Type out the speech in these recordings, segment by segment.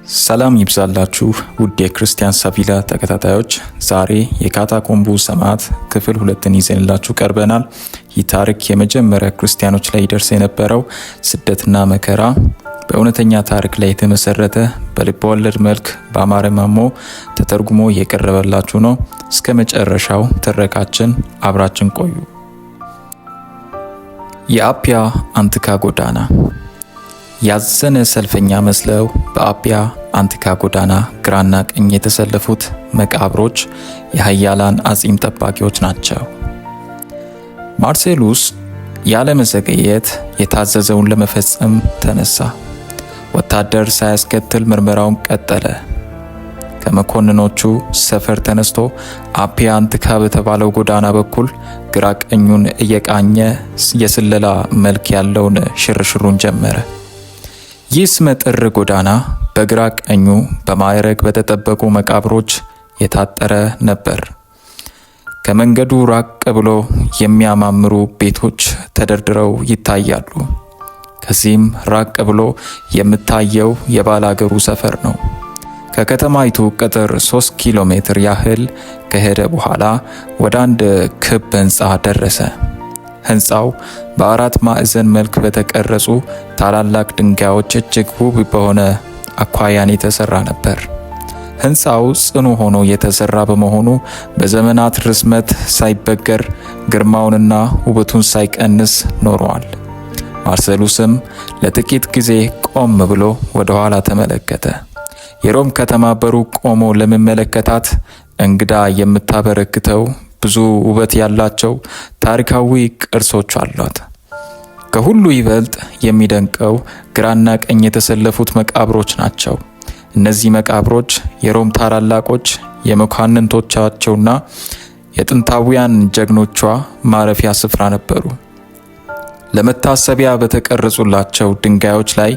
ሰላም ይብዛላችሁ ውድ የክርስቲያን ሰቪላ ተከታታዮች፣ ዛሬ የካታኮምቡ ሰማዕት ክፍል 2ን ይዘንላችሁ ቀርበናል። ይህ ታሪክ የመጀመሪያ ክርስቲያኖች ላይ ይደርስ የነበረው ስደትና መከራ በእውነተኛ ታሪክ ላይ የተመሰረተ በልብ ወለድ መልክ በአማረ ማሞ ተተርጉሞ የቀረበላችሁ ነው። እስከ መጨረሻው ትረካችን አብራችን ቆዩ። የአፒያ አንቲካ ጎዳና። ያዘነ ሰልፈኛ መስለው በአፒያ አንቲካ ጎዳና ግራና ቀኝ የተሰለፉት መቃብሮች የኃያላን አጺም ጠባቂዎች ናቸው። ማርሴሉስ ያለመዘገየት የታዘዘውን ለመፈጸም ተነሳ። ወታደር ሳያስከትል ምርመራውን ቀጠለ። ከመኮንኖቹ ሰፈር ተነስቶ አፒያ አንቲካ በተባለው ጎዳና በኩል ግራ ቀኙን እየቃኘ የስለላ መልክ ያለውን ሽርሽሩን ጀመረ። ይህ ስመጥር ጎዳና በግራ ቀኙ በማዕረግ በተጠበቁ መቃብሮች የታጠረ ነበር። ከመንገዱ ራቅ ብሎ የሚያማምሩ ቤቶች ተደርድረው ይታያሉ። ከዚህም ራቅ ብሎ የምታየው የባላገሩ ሰፈር ነው። ከከተማይቱ ቅጥር 3 ኪሎ ሜትር ያህል ከሄደ በኋላ ወደ አንድ ክብ ሕንፃ ደረሰ። ሕንፃው በአራት ማዕዘን መልክ በተቀረጹ ታላላቅ ድንጋዮች እጅግ ውብ በሆነ አኳያን የተሰራ ነበር። ሕንፃው ጽኑ ሆኖ የተሰራ በመሆኑ በዘመናት ርዝመት ሳይበገር ግርማውንና ውበቱን ሳይቀንስ ኖሯል። ማርሴሉስም ለጥቂት ጊዜ ቆም ብሎ ወደ ኋላ ተመለከተ። የሮም ከተማ በሩቅ ቆሞ ለሚመለከታት እንግዳ የምታበረክተው ብዙ ውበት ያላቸው ታሪካዊ ቅርሶች አሏት። ከሁሉ ይበልጥ የሚደንቀው ግራና ቀኝ የተሰለፉት መቃብሮች ናቸው። እነዚህ መቃብሮች የሮም ታላላቆች የመኳንንቶቻቸውና የጥንታውያን ጀግኖቿ ማረፊያ ስፍራ ነበሩ። ለመታሰቢያ በተቀረጹላቸው ድንጋዮች ላይ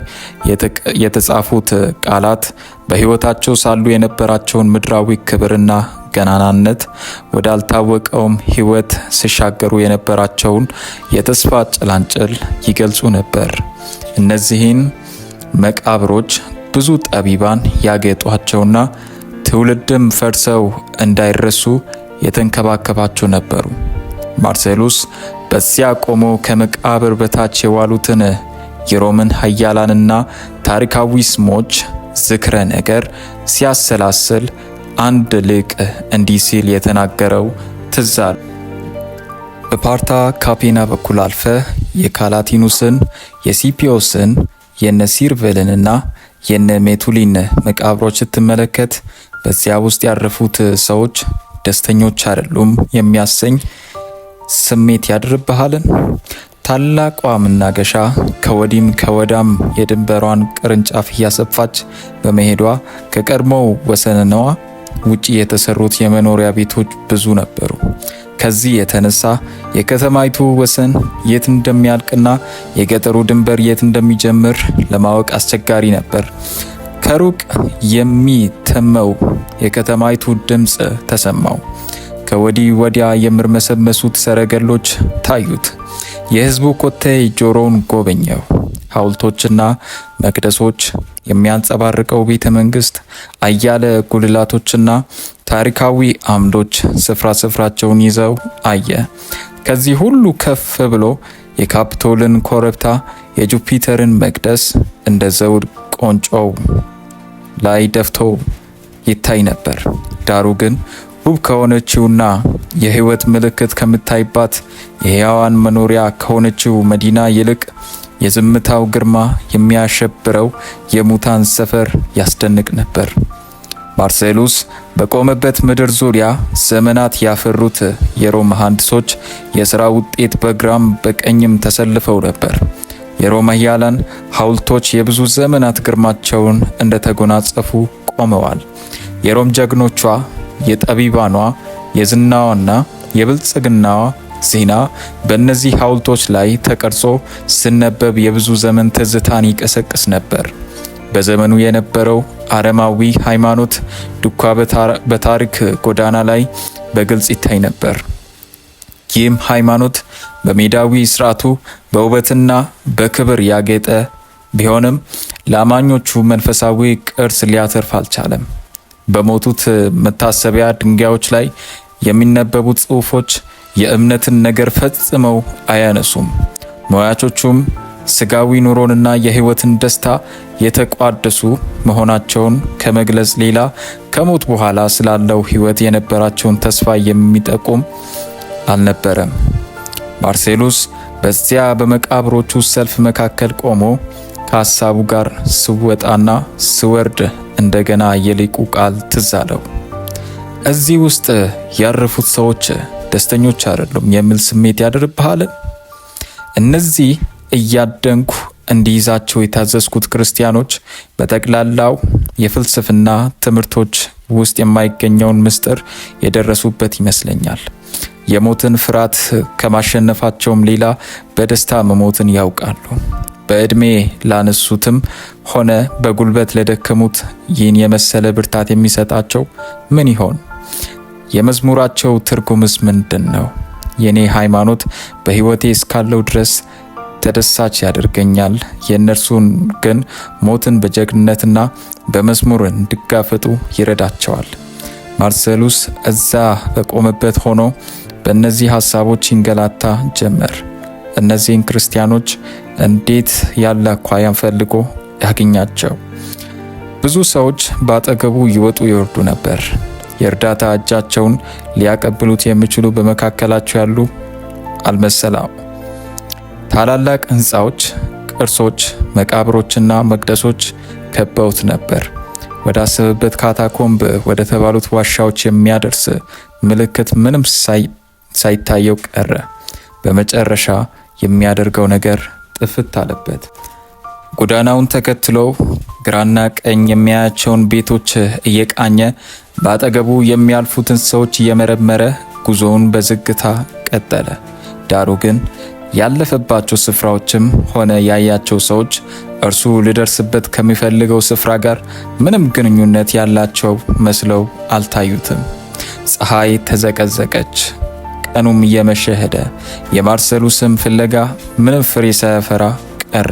የተጻፉት ቃላት በሕይወታቸው ሳሉ የነበራቸውን ምድራዊ ክብርና ገናናነት ወዳልታወቀውም ሕይወት ሲሻገሩ የነበራቸውን የተስፋ ጭላንጭል ይገልጹ ነበር። እነዚህን መቃብሮች ብዙ ጠቢባን ያጌጧቸውና ትውልድም ፈርሰው እንዳይረሱ የተንከባከባቸው ነበሩ። ማርሴሉስ በዚያ ቆሞ ከመቃብር በታች የዋሉትን የሮምን ኃያላንና ታሪካዊ ስሞች ዝክረ ነገር ሲያሰላስል አንድ ሊቅ እንዲህ ሲል የተናገረው ትዝ አለ። በፓርታ ካፔና በኩል አልፈ የካላቲኑስን፣ የሲፒዮስን፣ የነ ሲርቬልንና የነ ሜቱሊን መቃብሮች ስትመለከት በዚያ ውስጥ ያረፉት ሰዎች ደስተኞች አይደሉም የሚያሰኝ ስሜት ያድርብሃልን? ታላቋ መናገሻ ከወዲም ከወዳም የድንበሯን ቅርንጫፍ እያሰፋች በመሄዷ ከቀድሞው ወሰንነዋ ውጪ የተሰሩት የመኖሪያ ቤቶች ብዙ ነበሩ። ከዚህ የተነሳ የከተማይቱ ወሰን የት እንደሚያልቅና የገጠሩ ድንበር የት እንደሚጀምር ለማወቅ አስቸጋሪ ነበር። ከሩቅ የሚተመው የከተማይቱ ድምፅ ተሰማው። ከወዲህ ወዲያ የሚርመሰመሱት ሰረገሎች ታዩት። የሕዝቡ ኮቴ ጆሮውን ጎበኘው። ሐውልቶችና መቅደሶች የሚያንጸባርቀው ቤተ መንግስት፣ አያለ ጉልላቶችና ታሪካዊ አምዶች ስፍራ ስፍራቸውን ይዘው አየ። ከዚህ ሁሉ ከፍ ብሎ የካፒቶልን ኮረብታ፣ የጁፒተርን መቅደስ እንደ ዘውድ ቆንጮው ላይ ደፍቶ ይታይ ነበር። ዳሩ ግን ውብ ከሆነችውና የሕይወት ምልክት ከምታይባት የሕያዋን መኖሪያ ከሆነችው መዲና ይልቅ የዝምታው ግርማ የሚያሸብረው የሙታን ሰፈር ያስደንቅ ነበር። ማርሴሉስ በቆመበት ምድር ዙሪያ ዘመናት ያፈሩት የሮም መሐንዲሶች የሥራ ውጤት በግራም በቀኝም ተሰልፈው ነበር። የሮም ኃያላን ሐውልቶች የብዙ ዘመናት ግርማቸውን እንደተጎናጸፉ ቆመዋል። የሮም ጀግኖቿ፣ የጠቢባኗ፣ የዝናዋና የብልጽግናዋ ዜና በእነዚህ ሐውልቶች ላይ ተቀርጾ ሲነበብ የብዙ ዘመን ትዝታን ይቀሰቅስ ነበር። በዘመኑ የነበረው አረማዊ ሃይማኖት ዱካ በታሪክ ጎዳና ላይ በግልጽ ይታይ ነበር። ይህም ሃይማኖት በሜዳዊ ስርዓቱ በውበትና በክብር ያጌጠ ቢሆንም ለአማኞቹ መንፈሳዊ ቅርስ ሊያተርፍ አልቻለም። በሞቱት መታሰቢያ ድንጋዮች ላይ የሚነበቡት ጽሑፎች የእምነትን ነገር ፈጽመው አያነሱም። ሟቾቹም ስጋዊ ኑሮንና የሕይወትን ደስታ የተቋደሱ መሆናቸውን ከመግለጽ ሌላ ከሞት በኋላ ስላለው ሕይወት የነበራቸውን ተስፋ የሚጠቁም አልነበረም። ማርሴሉስ በዚያ በመቃብሮቹ ሰልፍ መካከል ቆሞ ከሐሳቡ ጋር ስወጣና ስወርድ እንደገና የሊቁ ቃል ትዝ አለው። እዚህ ውስጥ ያረፉት ሰዎች ደስተኞች አይደሉም የሚል ስሜት ያድርብሃል? እነዚህ እያደንኩ እንዲይዛቸው የታዘዝኩት ክርስቲያኖች በጠቅላላው የፍልስፍና ትምህርቶች ውስጥ የማይገኘውን ምስጢር የደረሱበት ይመስለኛል። የሞትን ፍርሃት ከማሸነፋቸውም ሌላ በደስታ መሞትን ያውቃሉ። በዕድሜ ላነሱትም ሆነ በጉልበት ለደከሙት ይህን የመሰለ ብርታት የሚሰጣቸው ምን ይሆን? የመዝሙራቸው ትርጉምስ ምንድን ነው? የኔ ሃይማኖት በሕይወቴ እስካለው ድረስ ተደሳች ያደርገኛል። የእነርሱን ግን ሞትን በጀግንነትና በመዝሙር እንዲጋፈጡ ይረዳቸዋል። ማርሴሉስ እዛ በቆመበት ሆኖ በእነዚህ ሀሳቦች ይንገላታ ጀመር። እነዚህን ክርስቲያኖች እንዴት ያለ አኳያን ፈልጎ ያገኛቸው? ብዙ ሰዎች በአጠገቡ ይወጡ ይወርዱ ነበር። የእርዳታ እጃቸውን ሊያቀብሉት የሚችሉ በመካከላቸው ያሉ አልመሰላም። ታላላቅ ሕንፃዎች፣ ቅርሶች፣ መቃብሮችና መቅደሶች ከበውት ነበር። ወዳሰበበት ካታኮምብ ወደ ተባሉት ዋሻዎች የሚያደርስ ምልክት ምንም ሳይታየው ቀረ። በመጨረሻ የሚያደርገው ነገር ጥፍት አለበት። ጎዳናውን ተከትሎ ግራና ቀኝ የሚያያቸውን ቤቶች እየቃኘ በአጠገቡ የሚያልፉትን ሰዎች እየመረመረ ጉዞውን በዝግታ ቀጠለ። ዳሩ ግን ያለፈባቸው ስፍራዎችም ሆነ ያያቸው ሰዎች እርሱ ሊደርስበት ከሚፈልገው ስፍራ ጋር ምንም ግንኙነት ያላቸው መስለው አልታዩትም። ፀሐይ ተዘቀዘቀች፣ ቀኑም እየመሸ ሄደ። የማርሰሉስም ፍለጋ ምንም ፍሬ ሳያፈራ ቀረ።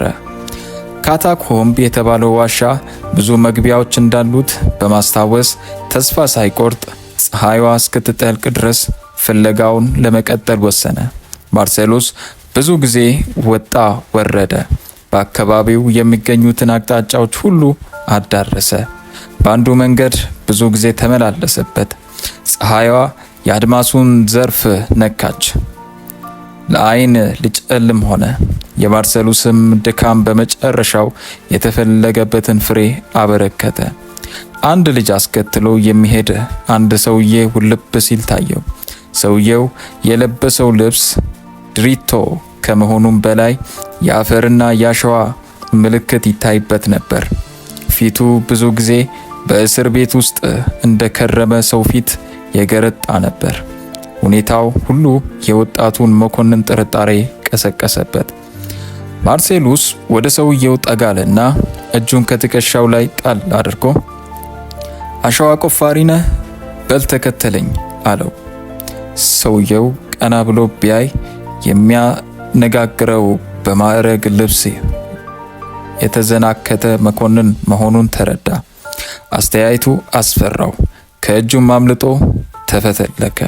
ካታኮምብ የተባለው ዋሻ ብዙ መግቢያዎች እንዳሉት በማስታወስ ተስፋ ሳይቆርጥ ፀሐይዋ እስክትጠልቅ ድረስ ፍለጋውን ለመቀጠል ወሰነ። ማርሴሉስ ብዙ ጊዜ ወጣ ወረደ። በአካባቢው የሚገኙትን አቅጣጫዎች ሁሉ አዳረሰ። በአንዱ መንገድ ብዙ ጊዜ ተመላለሰበት። ፀሐይዋ የአድማሱን ዘርፍ ነካች። ለአይን ሊጨልም ሆነ። የማርሴሉስም ድካም በመጨረሻው የተፈለገበትን ፍሬ አበረከተ። አንድ ልጅ አስከትሎ የሚሄድ አንድ ሰውዬ ውልብ ሲል ታየው። ሰውየው የለበሰው ልብስ ድሪቶ ከመሆኑም በላይ የአፈርና የአሸዋ ምልክት ይታይበት ነበር። ፊቱ ብዙ ጊዜ በእስር ቤት ውስጥ እንደከረመ ሰው ፊት የገረጣ ነበር። ሁኔታው ሁሉ የወጣቱን መኮንን ጥርጣሬ ቀሰቀሰበት። ማርሴሉስ ወደ ሰውየው ጠጋለና እጁን ከትከሻው ላይ ጣል አድርጎ አሸዋ ቆፋሪ ነህ? በል ተከተለኝ አለው። ሰውየው ቀና ብሎ ቢያይ የሚያነጋግረው በማዕረግ ልብስ የተዘናከተ መኮንን መሆኑን ተረዳ። አስተያየቱ አስፈራው። ከእጁም አምልጦ ተፈተለከ።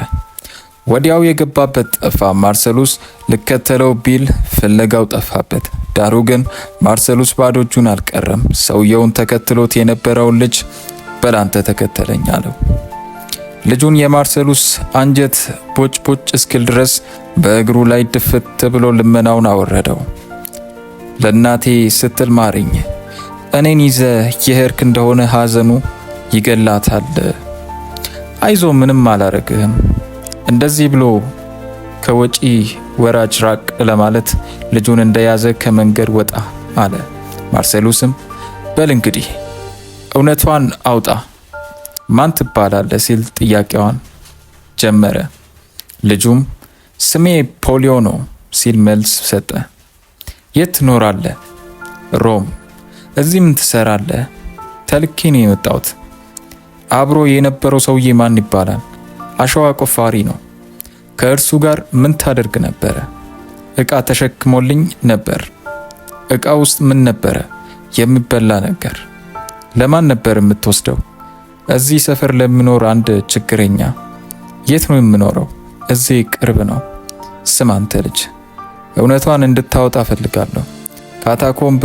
ወዲያው የገባበት ጠፋ። ማርሰሉስ ልከተለው ቢል ፍለጋው ጠፋበት። ዳሩ ግን ማርሰሉስ ባዶ እጁን አልቀረም። ሰውየውን ተከትሎት የነበረውን ልጅ በላንተ ተከተለኝ አለው። ልጁን የማርሰሉስ አንጀት ቦጭ ቦጭ እስኪል ድረስ በእግሩ ላይ ድፍት ብሎ ልመናውን አወረደው። ለእናቴ ስትል ማረኝ፣ እኔን ይዘ የሄድክ እንደሆነ ሐዘኑ ይገላታል። አይዞ ምንም አላረግህም። እንደዚህ ብሎ ከወጪ ወራጅ ራቅ ለማለት ልጁን እንደያዘ ከመንገድ ወጣ አለ። ማርሴሉስም በል እንግዲህ እውነቷን አውጣ፣ ማን ትባላለህ ሲል ጥያቄዋን ጀመረ። ልጁም ስሜ ፖሊዮ ነው ሲል መልስ ሰጠ። የት ትኖራለህ? ሮም። እዚህ ምን ትሰራለህ? ተልኬ ነው የመጣሁት። አብሮ የነበረው ሰውዬ ማን ይባላል? አሸዋ ቆፋሪ ነው። ከእርሱ ጋር ምን ታደርግ ነበረ? እቃ ተሸክሞልኝ ነበር። እቃ ውስጥ ምን ነበረ? የሚበላ ነገር። ለማን ነበር የምትወስደው? እዚህ ሰፈር ለሚኖር አንድ ችግረኛ። የት ነው የምኖረው? እዚህ ቅርብ ነው። ስም አንተ ልጅ፣ እውነቷን እንድታወጣ እፈልጋለሁ። ካታኮምብ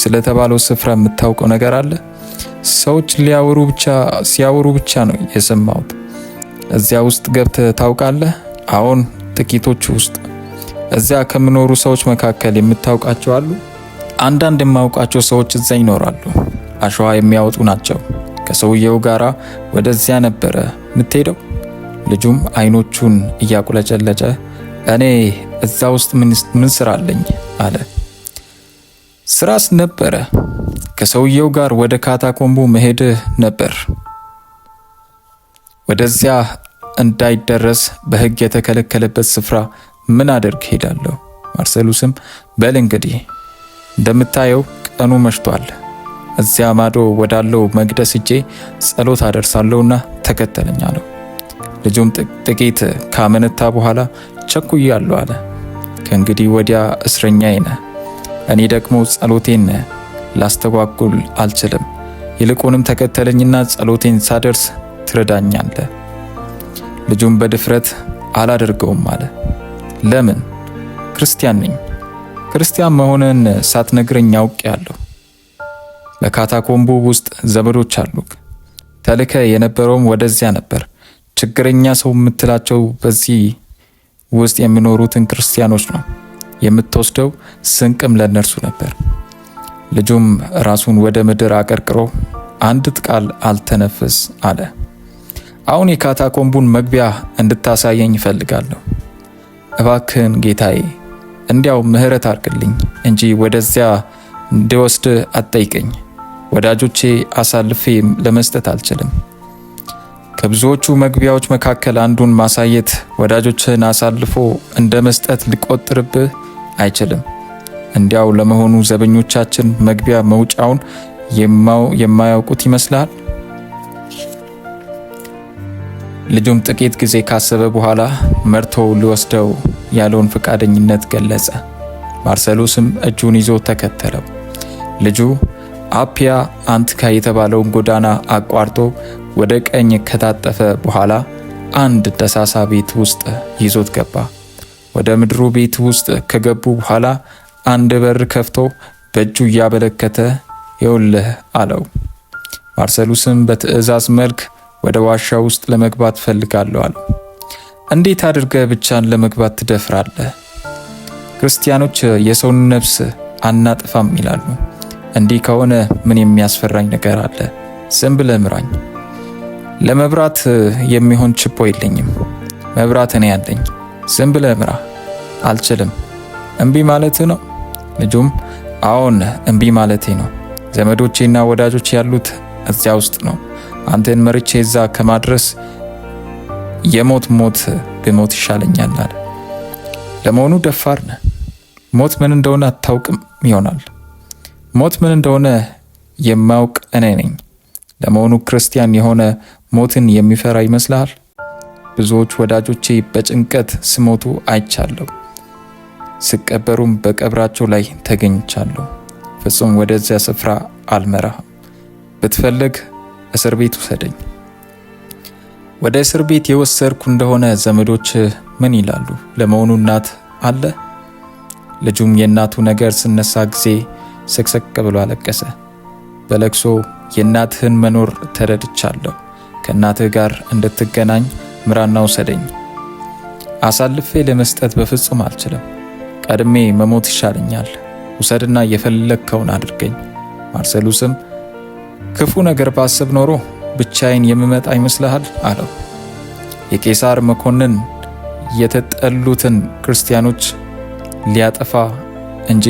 ስለተባለው ስፍራ የምታውቀው ነገር አለ? ሰዎች ሊያወሩ ብቻ ሲያወሩ ብቻ ነው የሰማሁት። እዚያ ውስጥ ገብተህ ታውቃለህ? አዎን፣ ጥቂቶች ውስጥ። እዚያ ከሚኖሩ ሰዎች መካከል የምታውቃቸው አሉ? አንዳንድ የማውቃቸው ሰዎች እዚያ ይኖራሉ። አሸዋ የሚያወጡ ናቸው። ከሰውየው ጋር ወደዚያ ነበረ የምትሄደው? ልጁም አይኖቹን እያቁለጨለጨ እኔ እዛ ውስጥ ምን ስራ አለኝ አለ። ስራስ ነበረ። ከሰውየው ጋር ወደ ካታኮምቡ መሄድ ነበር። ወደዚያ እንዳይደረስ በሕግ የተከለከለበት ስፍራ ምን አደርግ ሄዳለሁ? ማርሴሉስም በል እንግዲህ እንደምታየው ቀኑ መሽቷል። እዚያ ማዶ ወዳለው መቅደስ ሄጄ ጸሎት አደርሳለሁና ተከተለኝ አለው። ልጁም ጥቂት ካመነታ በኋላ ቸኩያለሁ አለ። ከእንግዲህ ወዲያ እስረኛዬ ነህ። እኔ ደግሞ ጸሎቴን ላስተጓጉል አልችልም። ይልቁንም ተከተለኝና ጸሎቴን ሳደርስ ትረዳኛለህ። ልጁም በድፍረት አላደርገውም አለ። ለምን? ክርስቲያን ነኝ። ክርስቲያን መሆንን ሳትነግረኝ አውቄአለሁ። በካታኮምቡ ውስጥ ዘመዶች አሉክ። ተልከ የነበረውም ወደዚያ ነበር። ችግረኛ ሰው የምትላቸው በዚህ ውስጥ የሚኖሩትን ክርስቲያኖች ነው። የምትወስደው ስንቅም ለእነርሱ ነበር። ልጁም ራሱን ወደ ምድር አቀርቅሮ አንዲት ቃል አልተነፍስ አለ። አሁን የካታኮምቡን መግቢያ እንድታሳየኝ እፈልጋለሁ። እባክህን ጌታዬ፣ እንዲያው ምሕረት አድርግልኝ እንጂ ወደዚያ እንድወስድ አትጠይቀኝ። ወዳጆቼ አሳልፌ ለመስጠት አልችልም። ከብዙዎቹ መግቢያዎች መካከል አንዱን ማሳየት ወዳጆችህን አሳልፎ እንደ መስጠት ሊቆጥርብህ አይችልም። እንዲያው ለመሆኑ ዘበኞቻችን መግቢያ መውጫውን የማያውቁት ይመስልሃል? ልጁም ጥቂት ጊዜ ካሰበ በኋላ መርቶ ሊወስደው ያለውን ፈቃደኝነት ገለጸ። ማርሰሉስም እጁን ይዞ ተከተለው። ልጁ አፒያ አንቲካ የተባለውን ጎዳና አቋርጦ ወደ ቀኝ ከታጠፈ በኋላ አንድ ደሳሳ ቤት ውስጥ ይዞት ገባ። ወደ ምድሩ ቤት ውስጥ ከገቡ በኋላ አንድ በር ከፍቶ በእጁ እያበለከተ ይኸውልህ አለው። ማርሰሉስም በትዕዛዝ መልክ ወደ ዋሻ ውስጥ ለመግባት ፈልጋለሁ አለው። እንዴት አድርገህ ብቻን ለመግባት ትደፍራለህ? ክርስቲያኖች የሰውን ነፍስ አናጥፋም ይላሉ። እንዲህ ከሆነ ምን የሚያስፈራኝ ነገር አለ? ዝም ብለህ ምራኝ። ለመብራት የሚሆን ችቦ የለኝም። መብራት እኔ ያለኝ። ዝም ብለህ ምራ። አልችልም። እምቢ ማለት ነው? ልጁም አዎን እምቢ ማለቴ ነው። ዘመዶቼና ወዳጆች ያሉት እዚያ ውስጥ ነው። አንተን መርቼ እዛ ከማድረስ የሞት ሞት ብሞት ይሻለኛል አለ። ለመሆኑ ደፋር ነህ። ሞት ምን እንደሆነ አታውቅም ይሆናል። ሞት ምን እንደሆነ የማውቅ እኔ ነኝ። ለመሆኑ ክርስቲያን የሆነ ሞትን የሚፈራ ይመስልሃል? ብዙዎች ወዳጆቼ በጭንቀት ሲሞቱ አይቻለሁ። ሲቀበሩም በቀብራቸው ላይ ተገኝቻለሁ። ፍጹም ወደዚያ ስፍራ አልመራህም። ብትፈልግ እስር ቤት ውሰደኝ። ወደ እስር ቤት የወሰድኩ እንደሆነ ዘመዶች ምን ይላሉ? ለመሆኑ እናት አለ? ልጁም የእናቱ ነገር ስነሳ ጊዜ ስቅስቅ ብሎ አለቀሰ። በለቅሶ የእናትህን መኖር ተረድቻለሁ። ከእናትህ ጋር እንድትገናኝ ምራና ውሰደኝ። አሳልፌ ለመስጠት በፍጹም አልችልም። ቀድሜ መሞት ይሻለኛል። ውሰድና የፈለግከውን አድርገኝ። ማርሴሉስም ክፉ ነገር ባስብ ኖሮ ብቻዬን የምመጣ ይመስልሃል? አለው። የቄሳር መኮንን የተጠሉትን ክርስቲያኖች ሊያጠፋ እንጂ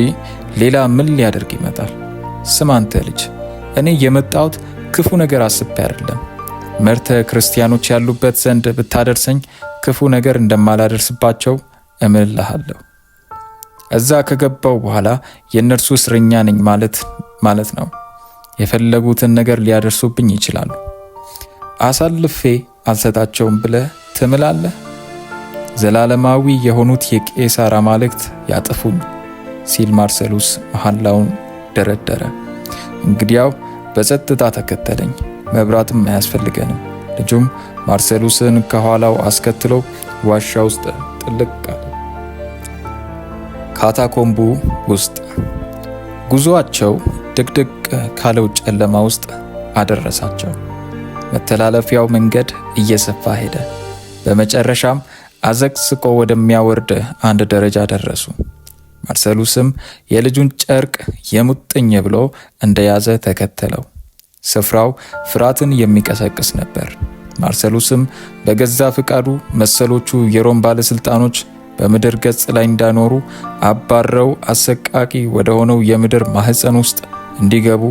ሌላ ምን ሊያደርግ ይመጣል? ስም አንተ ልጅ፣ እኔ የመጣሁት ክፉ ነገር አስቤ አይደለም። መርተ ክርስቲያኖች ያሉበት ዘንድ ብታደርሰኝ ክፉ ነገር እንደማላደርስባቸው እምልሃለሁ። እዛ ከገባው በኋላ የእነርሱ እስረኛ ነኝ ማለት ማለት ነው። የፈለጉትን ነገር ሊያደርሱብኝ ይችላሉ። አሳልፌ አልሰጣቸውም ብለህ ትምላለህ? ዘላለማዊ የሆኑት የቄሳር አማልክት ያጥፉኝ ሲል ማርሴሉስ መሐላውን ደረደረ። እንግዲያው በጸጥታ ተከተለኝ፣ መብራትም አያስፈልገንም። ልጁም ማርሴሉስን ከኋላው አስከትሎ ዋሻ ውስጥ ጥልቅ አለ። ካታኮምቡ ውስጥ ጉዞአቸው ድቅድቅ ካለው ጨለማ ውስጥ አደረሳቸው። መተላለፊያው መንገድ እየሰፋ ሄደ። በመጨረሻም አዘቅዝቆ ወደሚያወርድ አንድ ደረጃ ደረሱ። ማርሰሉስም የልጁን ጨርቅ የሙጥኝ ብሎ እንደያዘ ተከተለው። ስፍራው ፍርሃትን የሚቀሰቅስ ነበር። ማርሰሉስም በገዛ ፍቃዱ መሰሎቹ የሮም ባለስልጣኖች በምድር ገጽ ላይ እንዳይኖሩ አባረው አሰቃቂ ወደ ሆነው የምድር ማህፀን ውስጥ እንዲገቡ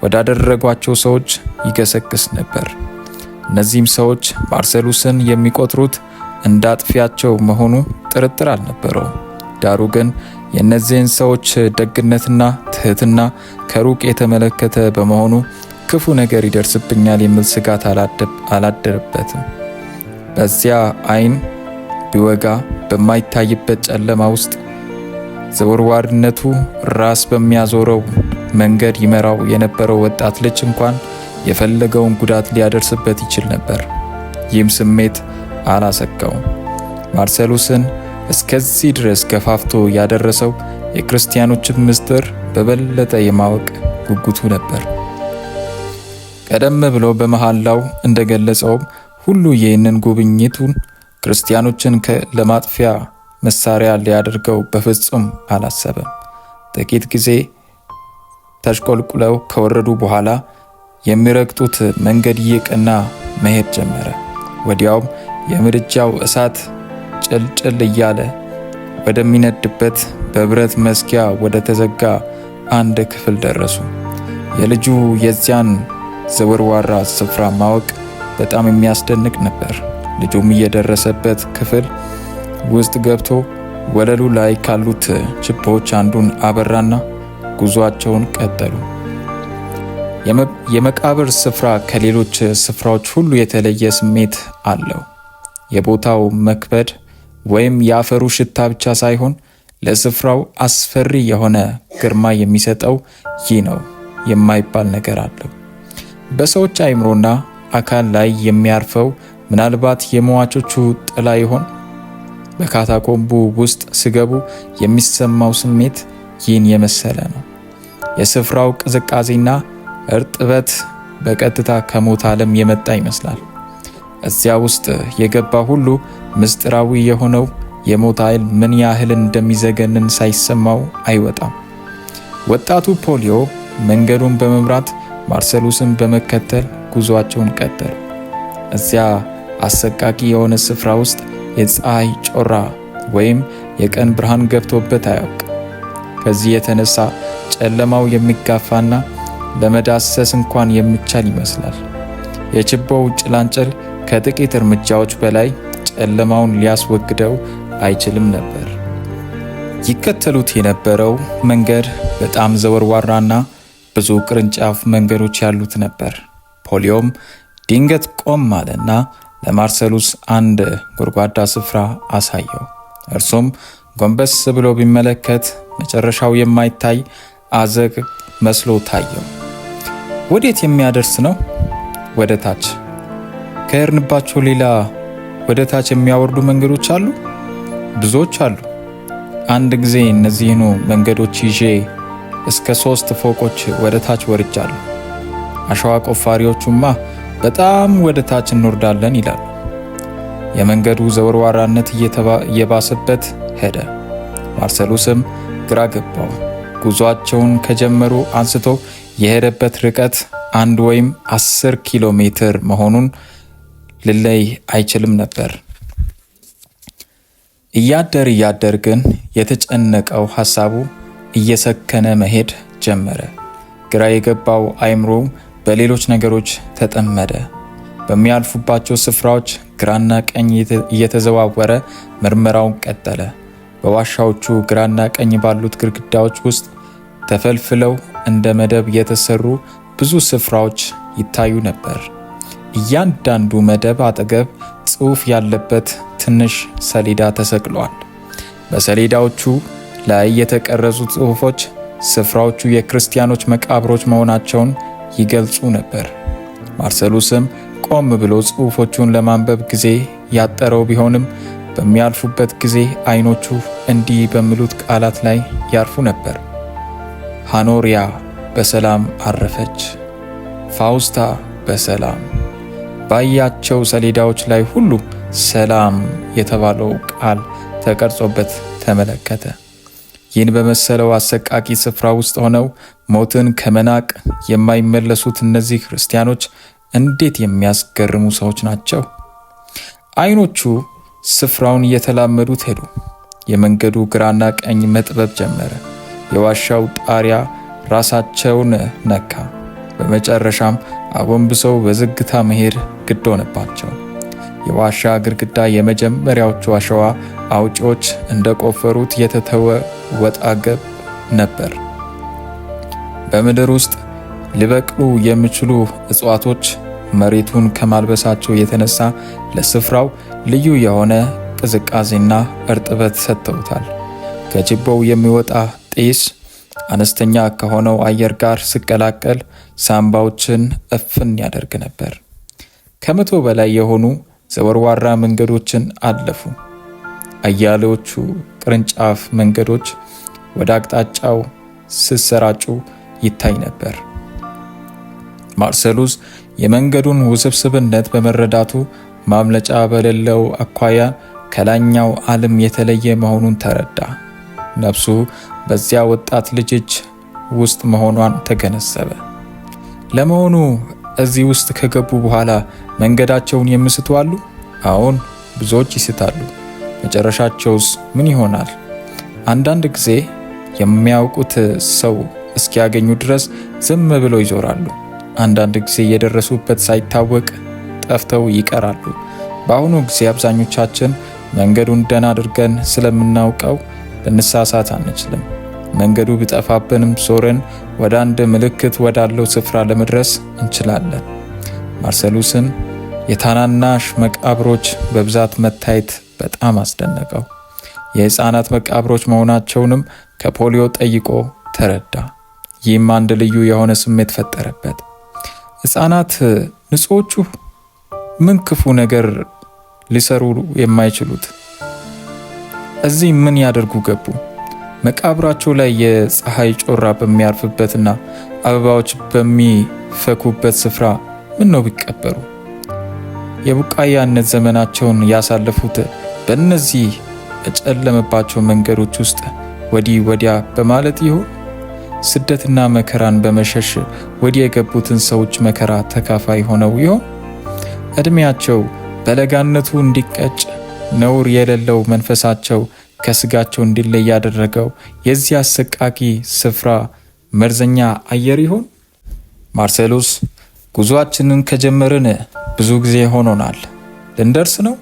ወዳደረጓቸው ሰዎች ይገሰግስ ነበር። እነዚህም ሰዎች ማርሰሉስን የሚቆጥሩት እንዳጥፊያቸው መሆኑ ጥርጥር አልነበረውም። ዳሩ ግን የእነዚህን ሰዎች ደግነትና ትህትና ከሩቅ የተመለከተ በመሆኑ ክፉ ነገር ይደርስብኛል የሚል ስጋት አላደረበትም። በዚያ ዓይን ቢወጋ በማይታይበት ጨለማ ውስጥ ዘወርዋሪነቱ ራስ በሚያዞረው መንገድ ይመራው የነበረው ወጣት ልጅ እንኳን የፈለገውን ጉዳት ሊያደርስበት ይችል ነበር። ይህም ስሜት አላሰጋውም። ማርሴሉስን እስከዚህ ድረስ ገፋፍቶ ያደረሰው የክርስቲያኖችን ምስጢር በበለጠ የማወቅ ጉጉቱ ነበር። ቀደም ብሎ በመሐላው እንደገለጸውም ሁሉ ይህንን ጉብኝቱን ክርስቲያኖችን ለማጥፊያ መሳሪያ ሊያደርገው በፍጹም አላሰበም። ጥቂት ጊዜ ተሽቆልቁለው ከወረዱ በኋላ የሚረግጡት መንገድ እየቀና መሄድ ጀመረ። ወዲያውም የምድጃው እሳት ጭልጭል እያለ ወደሚነድበት በብረት መዝጊያ ወደ ተዘጋ አንድ ክፍል ደረሱ። የልጁ የዚያን ዘወርዋራ ስፍራ ማወቅ በጣም የሚያስደንቅ ነበር። ልጁም እየደረሰበት ክፍል ውስጥ ገብቶ ወለሉ ላይ ካሉት ችቦዎች አንዱን አበራና ጉዟቸውን ቀጠሉ። የመቃብር ስፍራ ከሌሎች ስፍራዎች ሁሉ የተለየ ስሜት አለው። የቦታው መክበድ ወይም የአፈሩ ሽታ ብቻ ሳይሆን ለስፍራው አስፈሪ የሆነ ግርማ የሚሰጠው ይህ ነው የማይባል ነገር አለው። በሰዎች አእምሮና አካል ላይ የሚያርፈው ምናልባት የሟቾቹ ጥላ ይሆን? በካታኮምቡ ውስጥ ሲገቡ የሚሰማው ስሜት ይህን የመሰለ ነው። የስፍራው ቅዝቃዜና እርጥበት በቀጥታ ከሞት ዓለም የመጣ ይመስላል። እዚያ ውስጥ የገባ ሁሉ ምስጢራዊ የሆነው የሞት ኃይል ምን ያህል እንደሚዘገንን ሳይሰማው አይወጣም። ወጣቱ ፖሊዮ መንገዱን በመምራት ማርሰሉስን በመከተል ጉዟቸውን ቀጠሉ። እዚያ አሰቃቂ የሆነ ስፍራ ውስጥ የፀሐይ ጮራ ወይም የቀን ብርሃን ገብቶበት አያውቅ። ከዚህ የተነሳ ጨለማው የሚጋፋና ለመዳሰስ እንኳን የሚቻል ይመስላል። የችቦው ጭላንጭል ከጥቂት እርምጃዎች በላይ ጨለማውን ሊያስወግደው አይችልም ነበር። ይከተሉት የነበረው መንገድ በጣም ዘወርዋራና ብዙ ቅርንጫፍ መንገዶች ያሉት ነበር። ፖሊዮም ድንገት ቆም አለና ለማርሰሉስ አንድ ጎድጓዳ ስፍራ አሳየው። እርሱም ጎንበስ ብሎ ቢመለከት መጨረሻው የማይታይ አዘቅ መስሎ ታየው። ወዴት የሚያደርስ ነው? ወደ ታች። ከሄድንባቸው ሌላ ወደ ታች የሚያወርዱ መንገዶች አሉ? ብዙዎች አሉ። አንድ ጊዜ እነዚህኑ መንገዶች ይዤ እስከ 3 ፎቆች ወደ ታች ወርጃለሁ። አሸዋ ቆፋሪዎቹማ በጣም ወደ ታች እንወርዳለን ይላሉ። የመንገዱ ዘወርዋራነት እየባሰበት ሄደ። ማርሰሉስም ግራ ገባው። ጉዟቸውን ከጀመሩ አንስቶ የሄደበት ርቀት 1 ወይም 10 ኪሎ ሜትር መሆኑን ሊለይ አይችልም ነበር። እያደር እያደር ግን የተጨነቀው ሐሳቡ እየሰከነ መሄድ ጀመረ። ግራ የገባው አእምሮ በሌሎች ነገሮች ተጠመደ። በሚያልፉባቸው ስፍራዎች ግራና ቀኝ እየተዘዋወረ ምርመራውን ቀጠለ። በዋሻዎቹ ግራና ቀኝ ባሉት ግድግዳዎች ውስጥ ተፈልፍለው እንደ መደብ የተሰሩ ብዙ ስፍራዎች ይታዩ ነበር። እያንዳንዱ መደብ አጠገብ ጽሑፍ ያለበት ትንሽ ሰሌዳ ተሰቅሏል። በሰሌዳዎቹ ላይ የተቀረጹ ጽሑፎች ስፍራዎቹ የክርስቲያኖች መቃብሮች መሆናቸውን ይገልጹ ነበር። ማርሰሉስም ቆም ብሎ ጽሑፎቹን ለማንበብ ጊዜ ያጠረው ቢሆንም በሚያልፉበት ጊዜ አይኖቹ እንዲህ በሚሉት ቃላት ላይ ያርፉ ነበር። ሃኖሪያ በሰላም አረፈች፣ ፋውስታ በሰላም። ባያቸው ሰሌዳዎች ላይ ሁሉ ሰላም የተባለው ቃል ተቀርጾበት ተመለከተ። ይህን በመሰለው አሰቃቂ ስፍራ ውስጥ ሆነው ሞትን ከመናቅ የማይመለሱት እነዚህ ክርስቲያኖች እንዴት የሚያስገርሙ ሰዎች ናቸው! አይኖቹ ስፍራውን እየተላመዱት ሄዱ። የመንገዱ ግራና ቀኝ መጥበብ ጀመረ። የዋሻው ጣሪያ ራሳቸውን ነካ። በመጨረሻም አጎንብሰው በዝግታ መሄድ ግድ ሆነባቸው። የዋሻ ግድግዳ የመጀመሪያዎቹ አሸዋ አውጪዎች እንደቆፈሩት የተተወ ወጣ ገብ ነበር። በምድር ውስጥ ሊበቅሉ የሚችሉ እጽዋቶች መሬቱን ከማልበሳቸው የተነሳ ለስፍራው ልዩ የሆነ ቅዝቃዜና እርጥበት ሰጥተውታል። ከችቦው የሚወጣ ጢስ አነስተኛ ከሆነው አየር ጋር ሲቀላቀል ሳምባዎችን እፍን ያደርግ ነበር። 100 በላይ የሆኑ ዘወርዋራ መንገዶችን አለፉ። አያሌዎቹ ቅርንጫፍ መንገዶች ወደ አቅጣጫው ሲሰራጩ ይታይ ነበር። ማርሰሉስ የመንገዱን ውስብስብነት በመረዳቱ ማምለጫ በሌለው አኳያ ከላይኛው ዓለም የተለየ መሆኑን ተረዳ። ነፍሱ በዚያ ወጣት ልጅ እጅ ውስጥ መሆኗን ተገነዘበ። ለመሆኑ እዚህ ውስጥ ከገቡ በኋላ መንገዳቸውን የሚስቱ አሉ? አዎን፣ ብዙዎች ይስታሉ። መጨረሻቸውስ ምን ይሆናል? አንዳንድ ጊዜ የሚያውቁት ሰው እስኪያገኙ ድረስ ዝም ብለው ይዞራሉ። አንዳንድ ጊዜ የደረሱበት ሳይታወቅ ጠፍተው ይቀራሉ። በአሁኑ ጊዜ አብዛኞቻችን መንገዱን ደህና አድርገን ስለምናውቀው ልንሳሳት አንችልም። መንገዱ ቢጠፋብንም ዞረን ወደ አንድ ምልክት ወዳለው ስፍራ ለመድረስ እንችላለን። ማርሰሉስን የታናናሽ መቃብሮች በብዛት መታየት በጣም አስደነቀው። የሕፃናት መቃብሮች መሆናቸውንም ከፖሊዮ ጠይቆ ተረዳ። ይህም አንድ ልዩ የሆነ ስሜት ፈጠረበት። ሕፃናት ንጹሖቹ ምን ክፉ ነገር ሊሰሩ የማይችሉት እዚህ ምን ያደርጉ ገቡ? መቃብራቸው ላይ የፀሐይ ጮራ በሚያርፍበትና አበባዎች በሚፈኩበት ስፍራ ምን ነው ቢቀበሩ? የቡቃያነት ዘመናቸውን ያሳለፉት በእነዚህ በጨለመባቸው መንገዶች ውስጥ ወዲህ ወዲያ በማለት ይሆን? ስደትና መከራን በመሸሽ ወዲህ የገቡትን ሰዎች መከራ ተካፋይ ሆነው ይሆን? ዕድሜያቸው በለጋነቱ እንዲቀጭ ነውር የሌለው መንፈሳቸው ከስጋቸው እንዲለይ ያደረገው የዚህ አሰቃቂ ስፍራ መርዘኛ አየር ይሆን? ማርሴሉስ፣ ጉዞአችንን ከጀመርን ብዙ ጊዜ ሆኖናል። ልንደርስ ነው?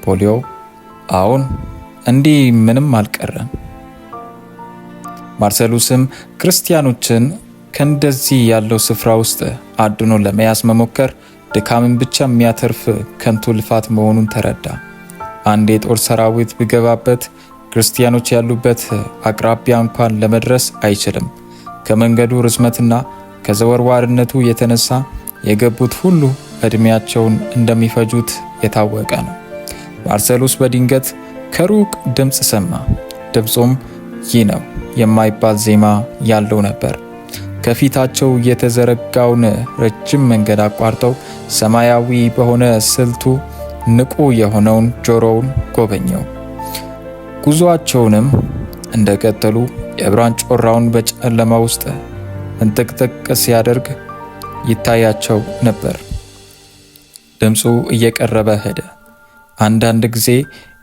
ፖሊዮ፣ አዎን፣ እንዲህ ምንም አልቀረም። ማርሴሉስም ክርስቲያኖችን ከእንደዚህ ያለው ስፍራ ውስጥ አድኖ ለመያዝ መሞከር ድካምን ብቻ የሚያተርፍ ከንቱ ልፋት መሆኑን ተረዳ። አንድ የጦር ሰራዊት ቢገባበት ክርስቲያኖች ያሉበት አቅራቢያ እንኳን ለመድረስ አይችልም። ከመንገዱ ርዝመትና ከዘወርዋርነቱ የተነሳ የገቡት ሁሉ ዕድሜያቸውን እንደሚፈጁት የታወቀ ነው። ማርሰሉስ በድንገት ከሩቅ ድምፅ ሰማ። ድምፁም ይህ ነው የማይባል ዜማ ያለው ነበር። ከፊታቸው የተዘረጋውን ረጅም መንገድ አቋርጠው ሰማያዊ በሆነ ስልቱ ንቁ የሆነውን ጆሮውን ጎበኘው። ጉዞአቸውንም እንደቀጠሉ የብርሃን ጮራውን በጨለማ ውስጥ እንጥቅጥቅ ሲያደርግ ይታያቸው ነበር። ድምፁ እየቀረበ ሄደ። አንዳንድ ጊዜ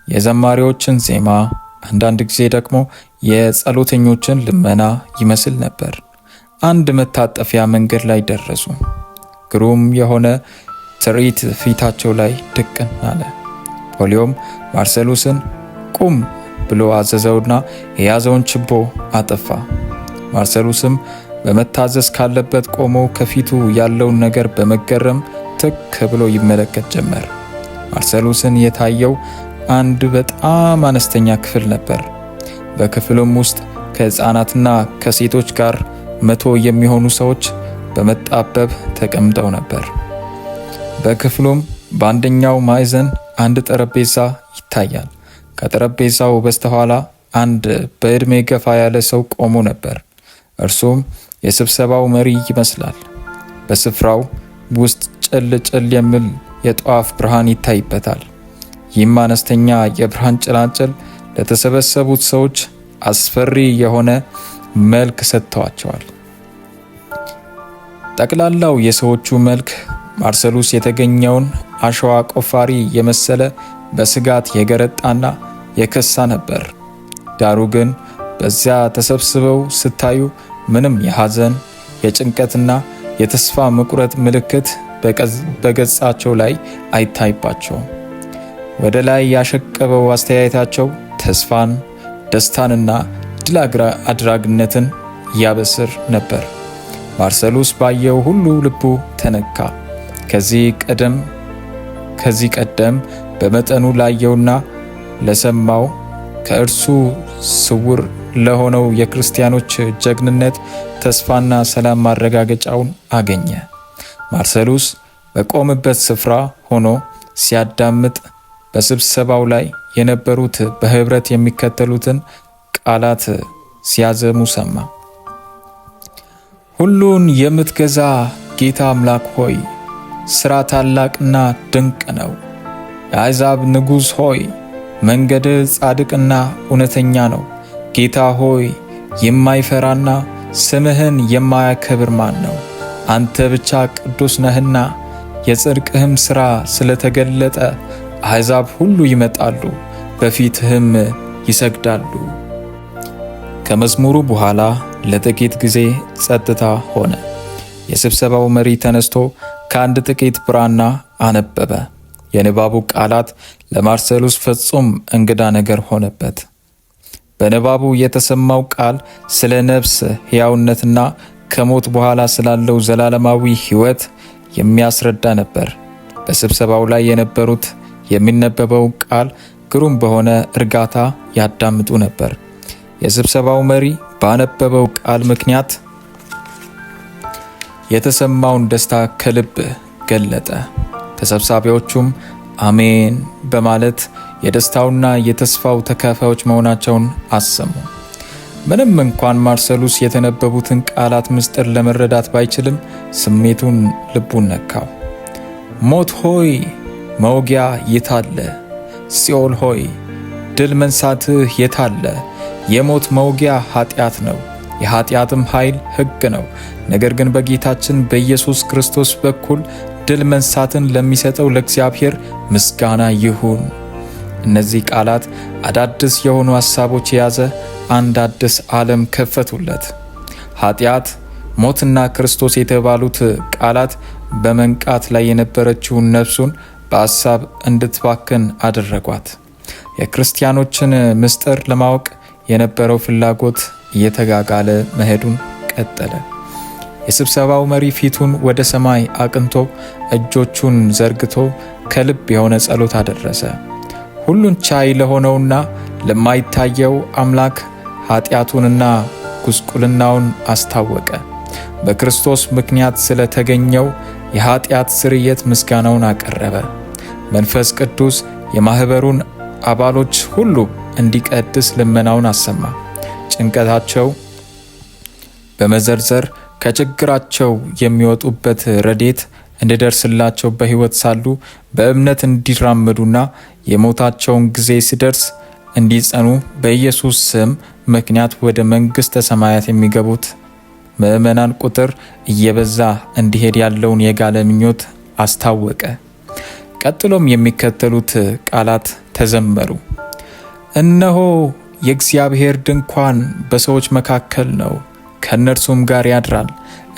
የዘማሪዎችን ዜማ፣ አንዳንድ ጊዜ ደግሞ የጸሎተኞችን ልመና ይመስል ነበር። አንድ መታጠፊያ መንገድ ላይ ደረሱ። ግሩም የሆነ ትርኢት ፊታቸው ላይ ድቅን አለ። ፖሊዮም ማርሴሉስን ቁም ብሎ አዘዘውና የያዘውን ችቦ አጠፋ። ማርሴሉስም በመታዘዝ ካለበት ቆሞ ከፊቱ ያለውን ነገር በመገረም ትክ ብሎ ይመለከት ጀመር። ማርሴሉስን የታየው አንድ በጣም አነስተኛ ክፍል ነበር። በክፍሉም ውስጥ ከሕፃናትና ከሴቶች ጋር 100 የሚሆኑ ሰዎች በመጣበብ ተቀምጠው ነበር። በክፍሉም በአንደኛው ማዕዘን አንድ ጠረጴዛ ይታያል። ከጠረጴዛው በስተኋላ አንድ በዕድሜ ገፋ ያለ ሰው ቆሞ ነበር። እርሱም የስብሰባው መሪ ይመስላል። በስፍራው ውስጥ ጭል ጭል የሚል የጧፍ ብርሃን ይታይበታል። ይህም አነስተኛ የብርሃን ጭላንጭል ለተሰበሰቡት ሰዎች አስፈሪ የሆነ መልክ ሰጥተዋቸዋል። ጠቅላላው የሰዎቹ መልክ ማርሰሉስ የተገኘውን አሸዋ ቆፋሪ የመሰለ በስጋት የገረጣና የከሳ ነበር። ዳሩ ግን በዚያ ተሰብስበው ስታዩ ምንም የሐዘን፣ የጭንቀትና የተስፋ መቁረጥ ምልክት በገጻቸው ላይ አይታይባቸውም። ወደ ላይ ያሸቀበው አስተያየታቸው ተስፋን፣ ደስታንና ድል አድራጊነትን ያበስር ነበር። ማርሰሉስ ባየው ሁሉ ልቡ ተነካ። ከዚህ ቀደም በመጠኑ ላየውና ለሰማው ከእርሱ ስውር ለሆነው የክርስቲያኖች ጀግንነት ተስፋና ሰላም ማረጋገጫውን አገኘ። ማርሰሉስ በቆመበት ስፍራ ሆኖ ሲያዳምጥ በስብሰባው ላይ የነበሩት በህብረት የሚከተሉትን ቃላት ሲያዘሙ ሰማ። ሁሉን የምትገዛ ጌታ አምላክ ሆይ፣ ሥራ ታላቅና ድንቅ ነው። የአሕዛብ ንጉሥ ሆይ፣ መንገድህ ጻድቅና እውነተኛ ነው። ጌታ ሆይ፣ የማይፈራና ስምህን የማያከብር ማን ነው? አንተ ብቻ ቅዱስ ነህና የጽድቅህም ሥራ ስለተገለጠ አሕዛብ ሁሉ ይመጣሉ፣ በፊትህም ይሰግዳሉ። ከመዝሙሩ በኋላ ለጥቂት ጊዜ ጸጥታ ሆነ። የስብሰባው መሪ ተነስቶ ከአንድ ጥቂት ብራና አነበበ። የንባቡ ቃላት ለማርሰሉስ ፍጹም እንግዳ ነገር ሆነበት። በንባቡ የተሰማው ቃል ስለ ነፍስ ሕያውነትና ከሞት በኋላ ስላለው ዘላለማዊ ሕይወት የሚያስረዳ ነበር። በስብሰባው ላይ የነበሩት የሚነበበው ቃል ግሩም በሆነ እርጋታ ያዳምጡ ነበር። የስብሰባው መሪ ባነበበው ቃል ምክንያት የተሰማውን ደስታ ከልብ ገለጠ። ተሰብሳቢዎቹም አሜን በማለት የደስታውና የተስፋው ተካፋዮች መሆናቸውን አሰሙ። ምንም እንኳን ማርሰሉስ የተነበቡትን ቃላት ምስጢር ለመረዳት ባይችልም ስሜቱን ልቡን ነካው። ሞት ሆይ መውጊያ የታለ? ሲኦል ሆይ ድል መንሳትህ የታለ? የሞት መውጊያ ኃጢአት ነው፣ የኃጢአትም ኃይል ሕግ ነው። ነገር ግን በጌታችን በኢየሱስ ክርስቶስ በኩል ድል መንሳትን ለሚሰጠው ለእግዚአብሔር ምስጋና ይሁን። እነዚህ ቃላት አዳዲስ የሆኑ ሐሳቦች የያዘ አንድ አዲስ ዓለም ከፈቱለት። ኃጢአት፣ ሞትና ክርስቶስ የተባሉት ቃላት በመንቃት ላይ የነበረችውን ነፍሱን በሐሳብ እንድትባክን አደረጓት። የክርስቲያኖችን ምስጢር ለማወቅ የነበረው ፍላጎት እየተጋጋለ መሄዱን ቀጠለ። የስብሰባው መሪ ፊቱን ወደ ሰማይ አቅንቶ እጆቹን ዘርግቶ ከልብ የሆነ ጸሎት አደረሰ። ሁሉን ቻይ ለሆነውና ለማይታየው አምላክ ኃጢአቱንና ጉስቁልናውን አስታወቀ። በክርስቶስ ምክንያት ስለተገኘው የኃጢአት ስርየት ምስጋናውን አቀረበ። መንፈስ ቅዱስ የማኅበሩን አባሎች ሁሉ እንዲቀድስ ልመናውን አሰማ። ጭንቀታቸው በመዘርዘር ከችግራቸው የሚወጡበት ረድኤት እንዲደርስላቸው በሕይወት ሳሉ በእምነት እንዲራመዱና የሞታቸውን ጊዜ ሲደርስ እንዲጸኑ በኢየሱስ ስም ምክንያት ወደ መንግሥተ ሰማያት የሚገቡት ምዕመናን ቁጥር እየበዛ እንዲሄድ ያለውን የጋለ ምኞት አስታወቀ። ቀጥሎም የሚከተሉት ቃላት ተዘመሩ። እነሆ የእግዚአብሔር ድንኳን በሰዎች መካከል ነው፣ ከእነርሱም ጋር ያድራል፣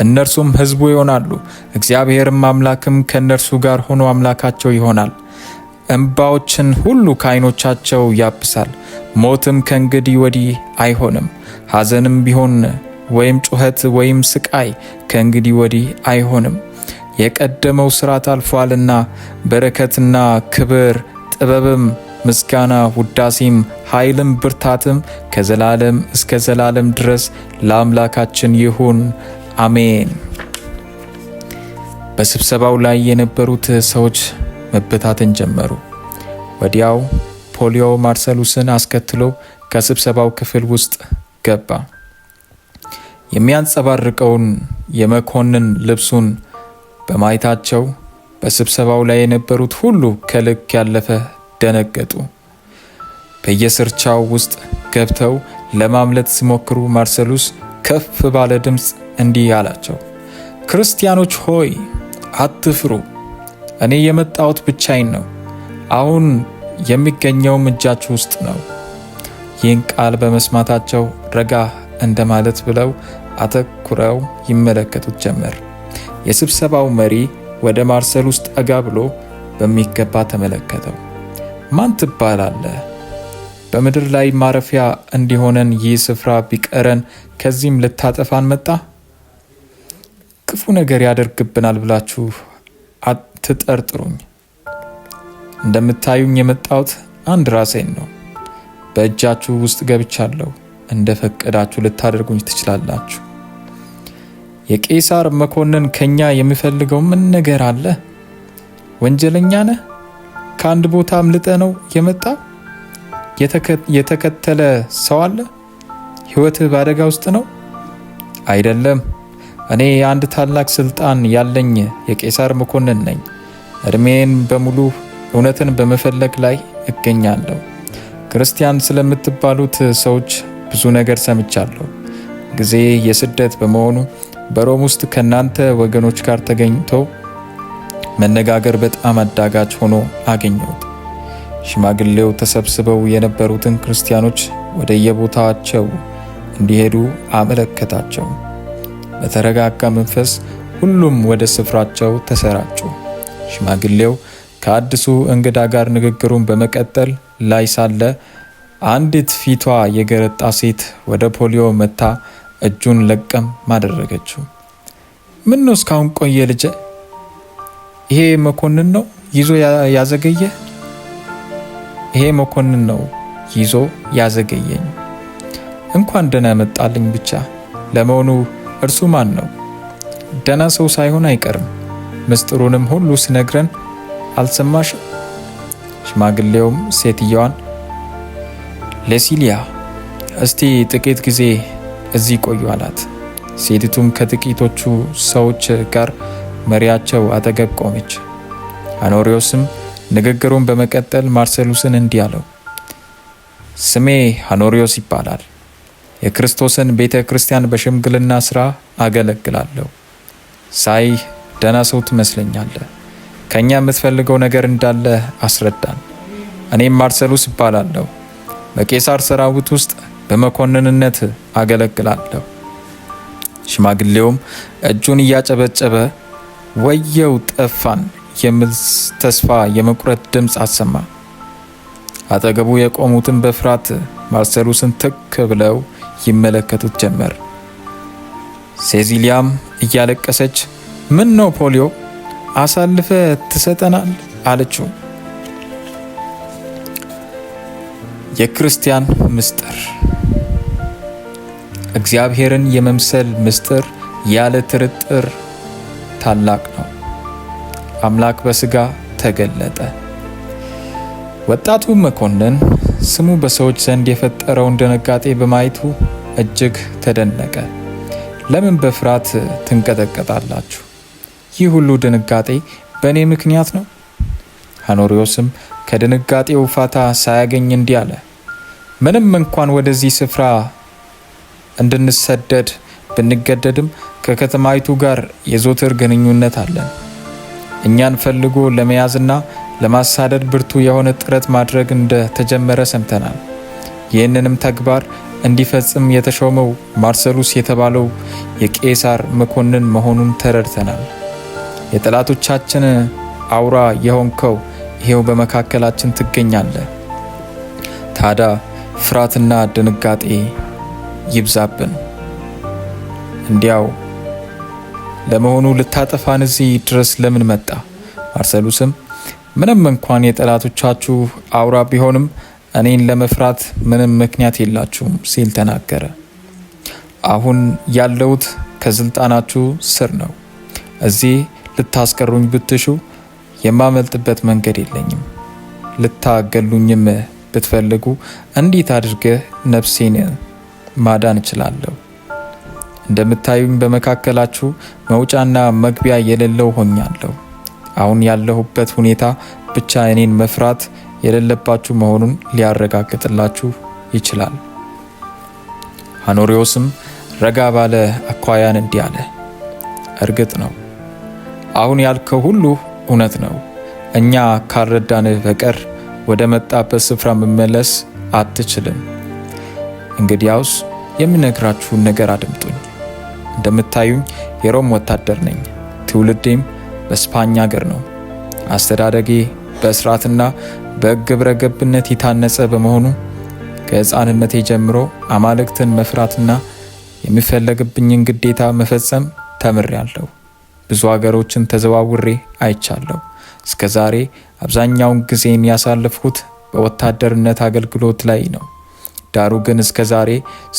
እነርሱም ሕዝቡ ይሆናሉ፣ እግዚአብሔርም አምላክም ከእነርሱ ጋር ሆኖ አምላካቸው ይሆናል። እንባዎችን ሁሉ ከዓይኖቻቸው ያብሳል። ሞትም ከእንግዲህ ወዲህ አይሆንም፣ ሐዘንም ቢሆን ወይም ጩኸት ወይም ስቃይ ከእንግዲህ ወዲህ አይሆንም። የቀደመው ሥርዓት አልፏልና በረከትና ክብር ጥበብም ምስጋና ውዳሴም፣ ኃይልም ብርታትም ከዘላለም እስከ ዘላለም ድረስ ለአምላካችን ይሁን፣ አሜን። በስብሰባው ላይ የነበሩት ሰዎች መበታተን ጀመሩ። ወዲያው ፖሊዮ ማርሰሉስን አስከትሎ ከስብሰባው ክፍል ውስጥ ገባ። የሚያንጸባርቀውን የመኮንን ልብሱን በማየታቸው በስብሰባው ላይ የነበሩት ሁሉ ከልክ ያለፈ ደነገጡ። በየስርቻው ውስጥ ገብተው ለማምለጥ ሲሞክሩ ማርሰሉስ ከፍ ባለ ድምፅ እንዲህ አላቸው፣ ክርስቲያኖች ሆይ አትፍሩ። እኔ የመጣሁት ብቻዬን ነው። አሁን የሚገኘውም እጃችሁ ውስጥ ነው። ይህን ቃል በመስማታቸው ረጋ እንደማለት ብለው አተኩረው ይመለከቱት ጀመር። የስብሰባው መሪ ወደ ማርሰሉስ ጠጋ ብሎ በሚገባ ተመለከተው። ማን ትባላለህ? በምድር ላይ ማረፊያ እንዲሆነን ይህ ስፍራ ቢቀረን ከዚህም ልታጠፋን መጣ? ክፉ ነገር ያደርግብናል ብላችሁ አትጠርጥሩኝ። እንደምታዩኝ የመጣሁት አንድ ራሴን ነው። በእጃችሁ ውስጥ ገብቻለሁ። እንደ ፈቀዳችሁ ልታደርጉኝ ትችላላችሁ። የቄሳር መኮንን ከኛ የሚፈልገው ምን ነገር አለ? ወንጀለኛ ነህ? ከአንድ ቦታ አምልጠ ነው የመጣ? የተከተለ ሰው አለ? ሕይወትህ በአደጋ ውስጥ ነው? አይደለም። እኔ የአንድ ታላቅ ስልጣን ያለኝ የቄሳር መኮንን ነኝ። እድሜን በሙሉ እውነትን በመፈለግ ላይ እገኛለሁ። ክርስቲያን ስለምትባሉት ሰዎች ብዙ ነገር ሰምቻለሁ። ጊዜ የስደት በመሆኑ በሮም ውስጥ ከእናንተ ወገኖች ጋር ተገኝቶ መነጋገር በጣም አዳጋች ሆኖ አገኘሁት። ሽማግሌው ተሰብስበው የነበሩትን ክርስቲያኖች ወደየቦታቸው እንዲሄዱ አመለከታቸው። በተረጋጋ መንፈስ ሁሉም ወደ ስፍራቸው ተሰራጩ። ሽማግሌው ከአዲሱ እንግዳ ጋር ንግግሩን በመቀጠል ላይ ሳለ አንዲት ፊቷ የገረጣ ሴት ወደ ፖሊዮ መታ እጁን ለቀም አደረገችው። ምን ነው እስካሁን ቆየ ልጄ? ይሄ መኮንን ነው ይዞ ያዘገየ? ይሄ መኮንን ነው ይዞ ያዘገየኝ። እንኳን ደህና መጣልኝ ብቻ። ለመሆኑ እርሱ ማን ነው? ደህና ሰው ሳይሆን አይቀርም። ምስጢሩንም ሁሉ ሲነግረን አልሰማሽም? ሽማግሌውም ሴትየዋን ሌሲሊያ፣ እስቲ ጥቂት ጊዜ እዚህ ቆዩ አላት። ሴቲቱም ከጥቂቶቹ ሰዎች ጋር መሪያቸው አጠገብ ቆመች። አኖሪዮስም ንግግሩን በመቀጠል ማርሴሉስን እንዲህ አለው፣ ስሜ አኖሪዮስ ይባላል። የክርስቶስን ቤተ ክርስቲያን በሽምግልና ሥራ አገለግላለሁ። ሳይህ ደህና ሰው ትመስለኛለህ። ከእኛ የምትፈልገው ነገር እንዳለ አስረዳን። እኔም ማርሴሉስ እባላለሁ። በቄሳር ሰራዊት ውስጥ በመኮንንነት አገለግላለሁ። ሽማግሌውም እጁን እያጨበጨበ ወየው ጠፋን የሚል ተስፋ የመቁረጥ ድምፅ አሰማ። አጠገቡ የቆሙትን በፍርሃት ማርሴሉስን ትክ ብለው ይመለከቱት ጀመር። ሴዚሊያም እያለቀሰች ምን ነው ፖሊዮ አሳልፈ ትሰጠናል አለችው። የክርስቲያን ምስጢር እግዚአብሔርን የመምሰል ምስጢር ያለ ጥርጥር ታላቅ ነው። አምላክ በሥጋ ተገለጠ። ወጣቱ መኮንን ስሙ በሰዎች ዘንድ የፈጠረውን ድንጋጤ በማየቱ እጅግ ተደነቀ። ለምን በፍርሃት ትንቀጠቀጣላችሁ? ይህ ሁሉ ድንጋጤ በእኔ ምክንያት ነው? ሐኖሪዮስም ከድንጋጤው ፋታ ሳያገኝ እንዲህ አለ። ምንም እንኳን ወደዚህ ስፍራ እንድንሰደድ ብንገደድም ከከተማይቱ ጋር የዘወትር ግንኙነት አለን። እኛን ፈልጎ ለመያዝና ለማሳደድ ብርቱ የሆነ ጥረት ማድረግ እንደተጀመረ ሰምተናል። ይህንንም ተግባር እንዲፈጽም የተሾመው ማርሰሉስ የተባለው የቄሳር መኮንን መሆኑን ተረድተናል። የጠላቶቻችን አውራ የሆንከው ይሄው በመካከላችን ትገኛለህ። ታዳ ፍርሃትና ድንጋጤ ይብዛብን። እንዲያው ለመሆኑ ልታጠፋን እዚህ ድረስ ለምን መጣ? ማርሰሉስም ምንም እንኳን የጠላቶቻችሁ አውራ ቢሆንም እኔን ለመፍራት ምንም ምክንያት የላችሁም ሲል ተናገረ። አሁን ያለሁት ከስልጣናችሁ ስር ነው። እዚህ ልታስቀሩኝ ብትሹ የማመልጥበት መንገድ የለኝም። ልታገሉኝም ብትፈልጉ እንዴት አድርገህ ነፍሴን ማዳን እችላለሁ? እንደምታዩኝ በመካከላችሁ መውጫና መግቢያ የሌለው ሆኛለሁ። አሁን ያለሁበት ሁኔታ ብቻ እኔን መፍራት የሌለባችሁ መሆኑን ሊያረጋግጥላችሁ ይችላል። ሐኖሪዎስም ረጋ ባለ አኳያን እንዲህ አለ። እርግጥ ነው አሁን ያልከው ሁሉ እውነት ነው። እኛ ካልረዳንህ በቀር ወደ መጣበት ስፍራ መመለስ አትችልም። እንግዲያውስ የምነግራችሁን ነገር አድምጡኝ። እንደምታዩኝ የሮም ወታደር ነኝ። ትውልዴም በስፓኝ አገር ነው። አስተዳደጌ በስርዓትና በግብረ ገብነት የታነጸ በመሆኑ ከሕፃንነቴ ጀምሮ አማልክትን መፍራትና የሚፈለግብኝን ግዴታ መፈጸም ተምሬያለሁ። ብዙ አገሮችን ተዘዋውሬ አይቻለሁ። እስከ ዛሬ አብዛኛውን ጊዜን ያሳለፍኩት በወታደርነት አገልግሎት ላይ ነው። ዳሩ ግን እስከ ዛሬ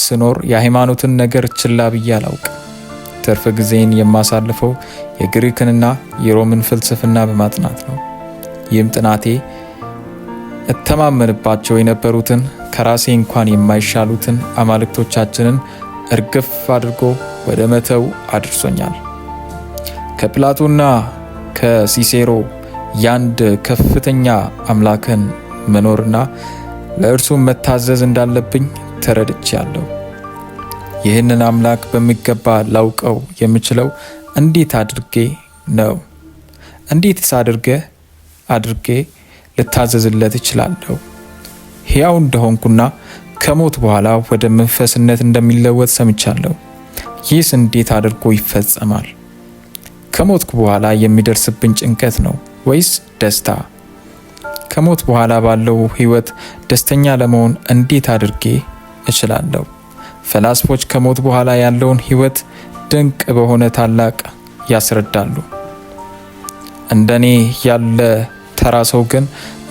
ስኖር የሃይማኖትን ነገር ችላ ብዬ አላውቅም። ትርፍ ጊዜን የማሳልፈው የግሪክንና የሮምን ፍልስፍና በማጥናት ነው። ይህም ጥናቴ እተማመንባቸው የነበሩትን ከራሴ እንኳን የማይሻሉትን አማልክቶቻችንን እርግፍ አድርጎ ወደ መተው አድርሶኛል። ከፕላቶና ከሲሴሮ ያንድ ከፍተኛ አምላክን መኖርና ለእርሱ መታዘዝ እንዳለብኝ ተረድቻለሁ። ይህንን አምላክ በሚገባ ላውቀው የምችለው እንዴት አድርጌ ነው? እንዴትስ አድርጌ ልታዘዝለት እችላለሁ? ሕያው እንደሆንኩና ከሞት በኋላ ወደ መንፈስነት እንደሚለወጥ ሰምቻለሁ። ይህስ እንዴት አድርጎ ይፈጸማል? ከሞትኩ በኋላ የሚደርስብኝ ጭንቀት ነው ወይስ ደስታ? ከሞት በኋላ ባለው ሕይወት ደስተኛ ለመሆን እንዴት አድርጌ እችላለሁ? ፈላስፎች ከሞት በኋላ ያለውን ሕይወት ድንቅ በሆነ ታላቅ ያስረዳሉ። እንደኔ ያለ ተራ ሰው ግን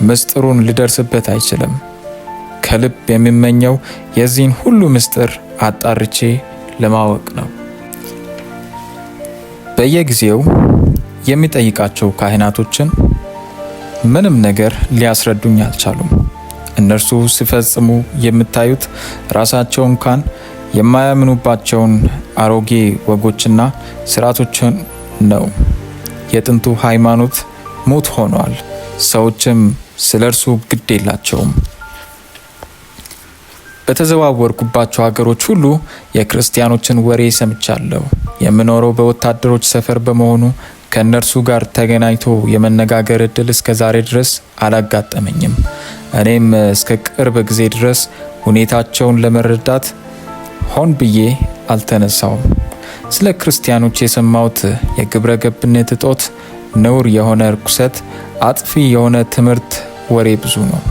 ምስጢሩን ሊደርስበት አይችልም። ከልብ የሚመኘው የዚህን ሁሉ ምስጢር አጣርቼ ለማወቅ ነው። በየጊዜው የሚጠይቃቸው ካህናቶችን ምንም ነገር ሊያስረዱኝ አልቻሉም። እነርሱ ሲፈጽሙ የምታዩት ራሳቸው እንኳን የማያምኑባቸውን አሮጌ ወጎችና ስርዓቶችን ነው። የጥንቱ ሃይማኖት ሙት ሆኗል። ሰዎችም ስለ እርሱ ግድ የላቸውም። በተዘዋወርኩባቸው ሀገሮች ሁሉ የክርስቲያኖችን ወሬ ሰምቻለሁ። የምኖረው በወታደሮች ሰፈር በመሆኑ ከእነርሱ ጋር ተገናኝቶ የመነጋገር እድል እስከ ዛሬ ድረስ አላጋጠመኝም። እኔም እስከ ቅርብ ጊዜ ድረስ ሁኔታቸውን ለመረዳት ሆን ብዬ አልተነሳውም። ስለ ክርስቲያኖች የሰማሁት የግብረ ገብነት እጦት፣ ነውር የሆነ ርኩሰት፣ አጥፊ የሆነ ትምህርት ወሬ ብዙ ነው።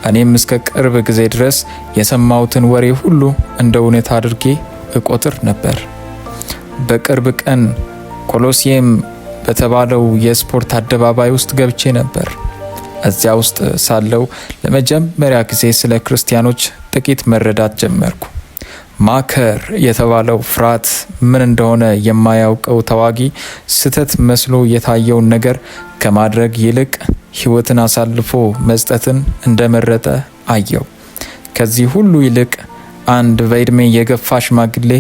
እኔም እስከ ቅርብ ጊዜ ድረስ የሰማሁትን ወሬ ሁሉ እንደ እውነት አድርጌ እቆጥር ነበር። በቅርብ ቀን ኮሎሲየም በተባለው የስፖርት አደባባይ ውስጥ ገብቼ ነበር። እዚያ ውስጥ ሳለው ለመጀመሪያ ጊዜ ስለ ክርስቲያኖች ጥቂት መረዳት ጀመርኩ። ማከር የተባለው ፍርሃት ምን እንደሆነ የማያውቀው ተዋጊ ስህተት መስሎ የታየውን ነገር ከማድረግ ይልቅ ሕይወትን አሳልፎ መስጠትን እንደመረጠ አየው። ከዚህ ሁሉ ይልቅ አንድ በዕድሜ የገፋ ሽማግሌ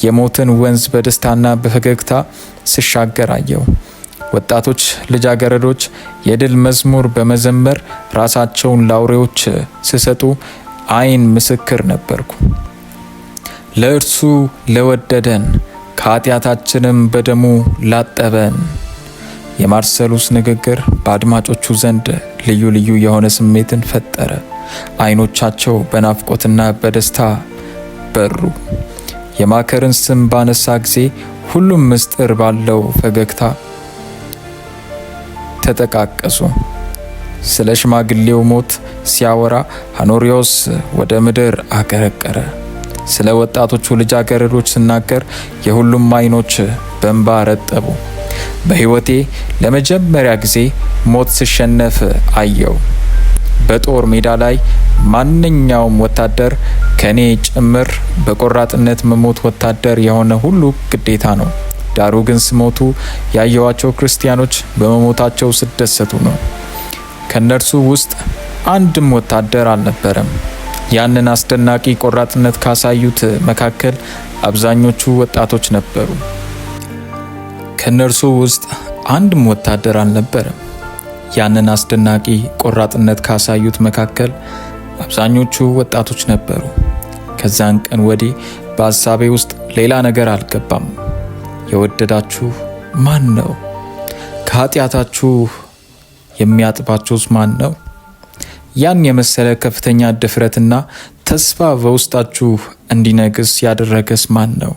የሞትን ወንዝ በደስታና በፈገግታ ሲሻገር አየው። ወጣቶች ልጃገረዶች የድል መዝሙር በመዘመር ራሳቸውን ለአውሬዎች ሲሰጡ ዓይን ምስክር ነበርኩ። ለእርሱ ለወደደን ከኃጢአታችንም በደሙ ላጠበን። የማርሰሉስ ንግግር በአድማጮቹ ዘንድ ልዩ ልዩ የሆነ ስሜትን ፈጠረ። ዓይኖቻቸው በናፍቆትና በደስታ በሩ። የማከርን ስም ባነሳ ጊዜ ሁሉም ምስጢር ባለው ፈገግታ ተጠቃቀሱ። ስለ ሽማግሌው ሞት ሲያወራ ሐኖሪዎስ ወደ ምድር አቀረቀረ። ስለ ወጣቶቹ ልጃገረዶች ሲናገር የሁሉም ዓይኖች በእንባ ረጠቡ። በሕይወቴ ለመጀመሪያ ጊዜ ሞት ስሸነፍ አየው። በጦር ሜዳ ላይ ማንኛውም ወታደር ከኔ ጭምር በቆራጥነት መሞት ወታደር የሆነ ሁሉ ግዴታ ነው። ዳሩ ግን ስሞቱ ያየኋቸው ክርስቲያኖች በመሞታቸው ስደሰቱ ነው። ከነርሱ ውስጥ አንድም ወታደር አልነበረም። ያንን አስደናቂ ቆራጥነት ካሳዩት መካከል አብዛኞቹ ወጣቶች ነበሩ። ከነርሱ ውስጥ አንድም ወታደር አልነበረም። ያንን አስደናቂ ቆራጥነት ካሳዩት መካከል አብዛኞቹ ወጣቶች ነበሩ። ከዛን ቀን ወዲህ በሀሳቤ ውስጥ ሌላ ነገር አልገባም። የወደዳችሁ ማን ነው? ከኃጢአታችሁ የሚያጥባችሁስ ማን ነው? ያን የመሰለ ከፍተኛ ድፍረትና ተስፋ በውስጣችሁ እንዲነግስ ያደረገስ ማን ነው?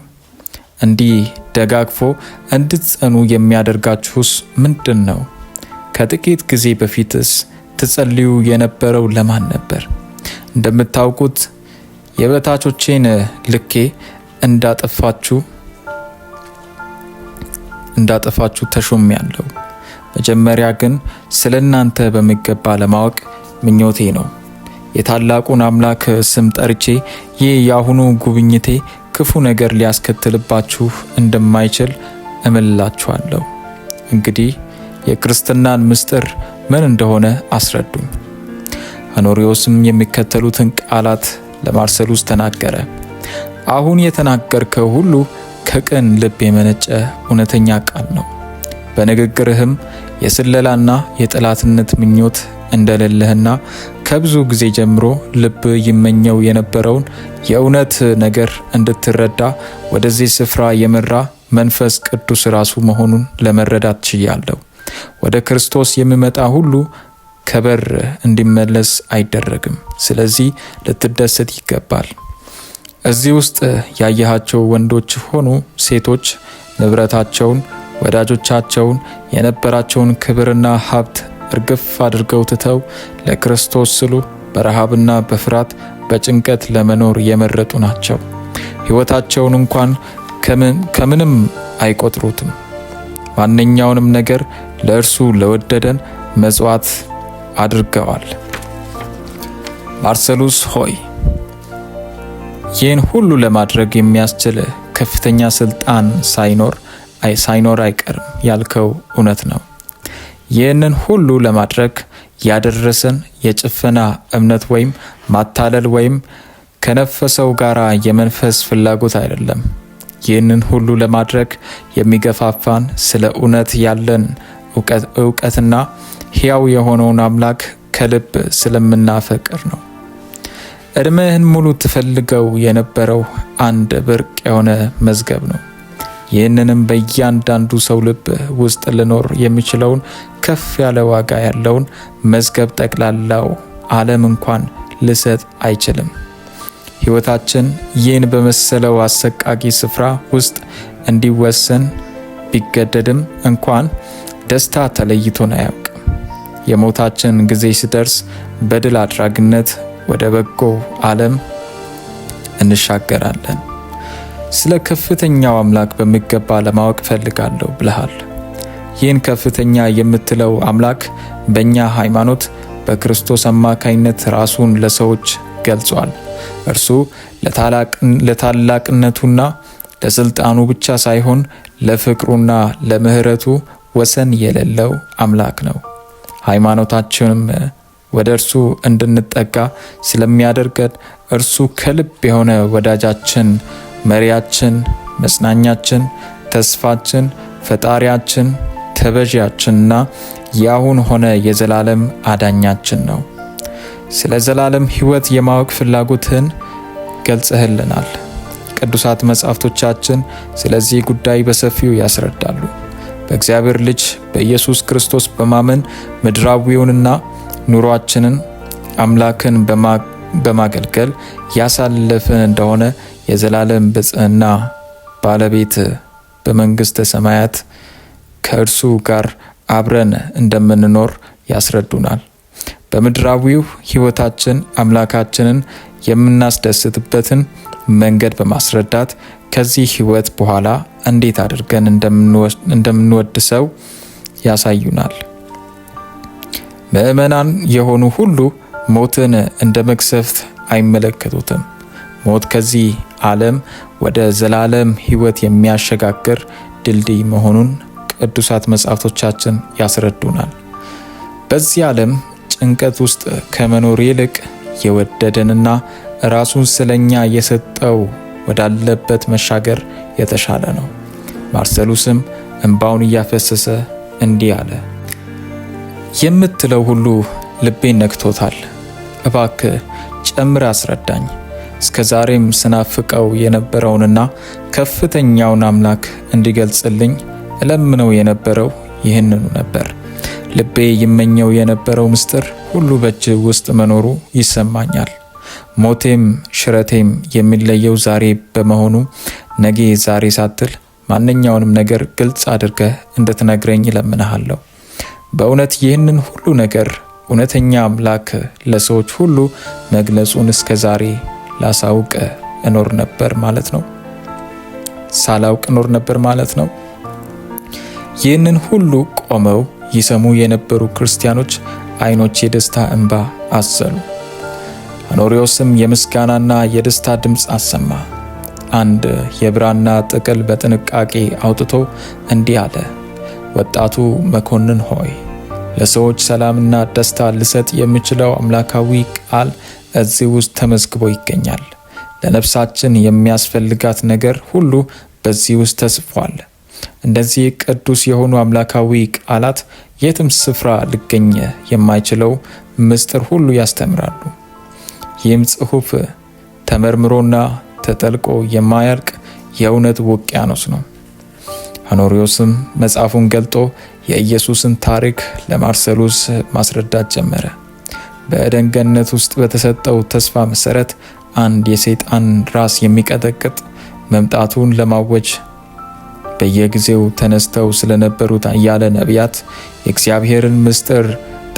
እንዲህ ደጋግፎ እንድትጸኑ የሚያደርጋችሁስ ምንድን ነው? ከጥቂት ጊዜ በፊትስ ትጸልዩ የነበረው ለማን ነበር? እንደምታውቁት የበታቾቼን ልኬ እንዳጠፋችሁ ተሾሜያለሁ። መጀመሪያ ግን ስለ እናንተ በሚገባ ለማወቅ ምኞቴ ነው። የታላቁን አምላክ ስም ጠርቼ ይህ የአሁኑ ጉብኝቴ ክፉ ነገር ሊያስከትልባችሁ እንደማይችል እምልላችኋለሁ። እንግዲህ የክርስትናን ምስጢር ምን እንደሆነ አስረዱኝ። አኖሪዎስም የሚከተሉትን ቃላት ለማርሰሉስ ተናገረ። አሁን የተናገርከው ሁሉ ከቅን ልብ የመነጨ እውነተኛ ቃል ነው። በንግግርህም የስለላና የጠላትነት ምኞት እንደሌለህና ከብዙ ጊዜ ጀምሮ ልብ ይመኘው የነበረውን የእውነት ነገር እንድትረዳ ወደዚህ ስፍራ የመራ መንፈስ ቅዱስ ራሱ መሆኑን ለመረዳት ችያለሁ። ወደ ክርስቶስ የሚመጣ ሁሉ ከበር እንዲመለስ አይደረግም። ስለዚህ ልትደሰት ይገባል። እዚህ ውስጥ ያየሃቸው ወንዶች ሆኑ ሴቶች ንብረታቸውን፣ ወዳጆቻቸውን፣ የነበራቸውን ክብርና ሀብት እርግፍ አድርገው ትተው ለክርስቶስ ስሉ በረሃብና በፍርሃት በጭንቀት ለመኖር የመረጡ ናቸው። ሕይወታቸውን እንኳን ከምንም አይቆጥሩትም። ማንኛውንም ነገር ለእርሱ ለወደደን መጽዋዕት አድርገዋል። ማርሰሉስ ሆይ፣ ይህን ሁሉ ለማድረግ የሚያስችል ከፍተኛ ስልጣን ሳይኖር አይቀርም ያልከው እውነት ነው። ይህንን ሁሉ ለማድረግ ያደረሰን የጭፈና እምነት ወይም ማታለል ወይም ከነፈሰው ጋር የመንፈስ ፍላጎት አይደለም። ይህንን ሁሉ ለማድረግ የሚገፋፋን ስለ እውነት ያለን እውቀትና ሕያው የሆነውን አምላክ ከልብ ስለምናፈቅር ነው። ዕድሜህን ሙሉ ትፈልገው የነበረው አንድ ብርቅ የሆነ መዝገብ ነው። ይህንንም በእያንዳንዱ ሰው ልብ ውስጥ ሊኖር የሚችለውን ከፍ ያለ ዋጋ ያለውን መዝገብ ጠቅላላው ዓለም እንኳን ሊሰጥ አይችልም። ሕይወታችን ይህን በመሰለው አሰቃቂ ስፍራ ውስጥ እንዲወሰን ቢገደድም እንኳን ደስታ ተለይቶን አያውቅም። የሞታችን ጊዜ ሲደርስ በድል አድራጊነት ወደ በጎ ዓለም እንሻገራለን። ስለ ከፍተኛው አምላክ በሚገባ ለማወቅ እፈልጋለሁ ብለሃል። ይህን ከፍተኛ የምትለው አምላክ በእኛ ሃይማኖት በክርስቶስ አማካይነት ራሱን ለሰዎች ገልጿል። እርሱ ለታላቅነቱና ለስልጣኑ ብቻ ሳይሆን ለፍቅሩና ለምሕረቱ ወሰን የሌለው አምላክ ነው። ሃይማኖታችንም ወደ እርሱ እንድንጠጋ ስለሚያደርገን እርሱ ከልብ የሆነ ወዳጃችን፣ መሪያችን፣ መጽናኛችን፣ ተስፋችን፣ ፈጣሪያችን፣ ተበዢያችንና የአሁን ሆነ የዘላለም አዳኛችን ነው። ስለ ዘላለም ሕይወት የማወቅ ፍላጎትህን ገልጸህልናል። ቅዱሳት መጻሕፍቶቻችን ስለዚህ ጉዳይ በሰፊው ያስረዳሉ። በእግዚአብሔር ልጅ በኢየሱስ ክርስቶስ በማመን ምድራዊውንና ኑሯችንን አምላክን በማገልገል ያሳለፍን እንደሆነ የዘላለም ብጽዕና ባለቤት በመንግሥተ ሰማያት ከእርሱ ጋር አብረን እንደምንኖር ያስረዱናል። በምድራዊው ሕይወታችን አምላካችንን የምናስደስትበትን መንገድ በማስረዳት ከዚህ ሕይወት በኋላ እንዴት አድርገን እንደምንወድሰው ያሳዩናል። ምዕመናን የሆኑ ሁሉ ሞትን እንደ መቅሰፍት አይመለከቱትም። ሞት ከዚህ ዓለም ወደ ዘላለም ሕይወት የሚያሸጋግር ድልድይ መሆኑን ቅዱሳት መጻሕፍቶቻችን ያስረዱናል። በዚህ ዓለም ጭንቀት ውስጥ ከመኖር ይልቅ የወደደንና ራሱን ስለኛ የሰጠው ወዳለበት መሻገር የተሻለ ነው። ማርሰሉስም እንባውን እያፈሰሰ እንዲህ አለ። የምትለው ሁሉ ልቤን ነክቶታል። እባክህ ጨምር አስረዳኝ። እስከ ዛሬም ስናፍቀው የነበረውንና ከፍተኛውን አምላክ እንዲገልጽልኝ እለምነው የነበረው ይህንኑ ነበር። ልቤ ይመኘው የነበረው ምስጢር ሁሉ በእጅ ውስጥ መኖሩ ይሰማኛል። ሞቴም ሽረቴም የሚለየው ዛሬ በመሆኑ ነገ ዛሬ ሳትል ማንኛውንም ነገር ግልጽ አድርገህ እንድትነግረኝ እለምንሃለሁ። በእውነት ይህንን ሁሉ ነገር እውነተኛ አምላክ ለሰዎች ሁሉ መግለጹን እስከ ዛሬ ላሳውቅ እኖር ነበር ማለት ነው። ሳላውቅ እኖር ነበር ማለት ነው። ይህንን ሁሉ ቆመው ይሰሙ የነበሩ ክርስቲያኖች ዓይኖች የደስታ እንባ አዘሉ። አኖሪዎስም የምስጋናና የደስታ ድምፅ አሰማ። አንድ የብራና ጥቅል በጥንቃቄ አውጥቶ እንዲህ አለ። ወጣቱ መኮንን ሆይ፣ ለሰዎች ሰላምና ደስታ ልሰጥ የምችለው አምላካዊ ቃል እዚህ ውስጥ ተመዝግቦ ይገኛል። ለነፍሳችን የሚያስፈልጋት ነገር ሁሉ በዚህ ውስጥ ተጽፏል። እንደዚህ ቅዱስ የሆኑ አምላካዊ ቃላት የትም ስፍራ ሊገኝ የማይችለው ምስጢር ሁሉ ያስተምራሉ። ይህም ጽሑፍ ተመርምሮና ተጠልቆ የማያልቅ የእውነት ውቅያኖስ ነው። ሆኖሪዮስም መጽሐፉን ገልጦ የኢየሱስን ታሪክ ለማርሰሉስ ማስረዳት ጀመረ። በኤደን ገነት ውስጥ በተሰጠው ተስፋ መሰረት አንድ የሰይጣን ራስ የሚቀጠቅጥ መምጣቱን ለማወጅ በየጊዜው ተነስተው ስለነበሩት አያሌ ነቢያት፣ የእግዚአብሔርን ምስጢር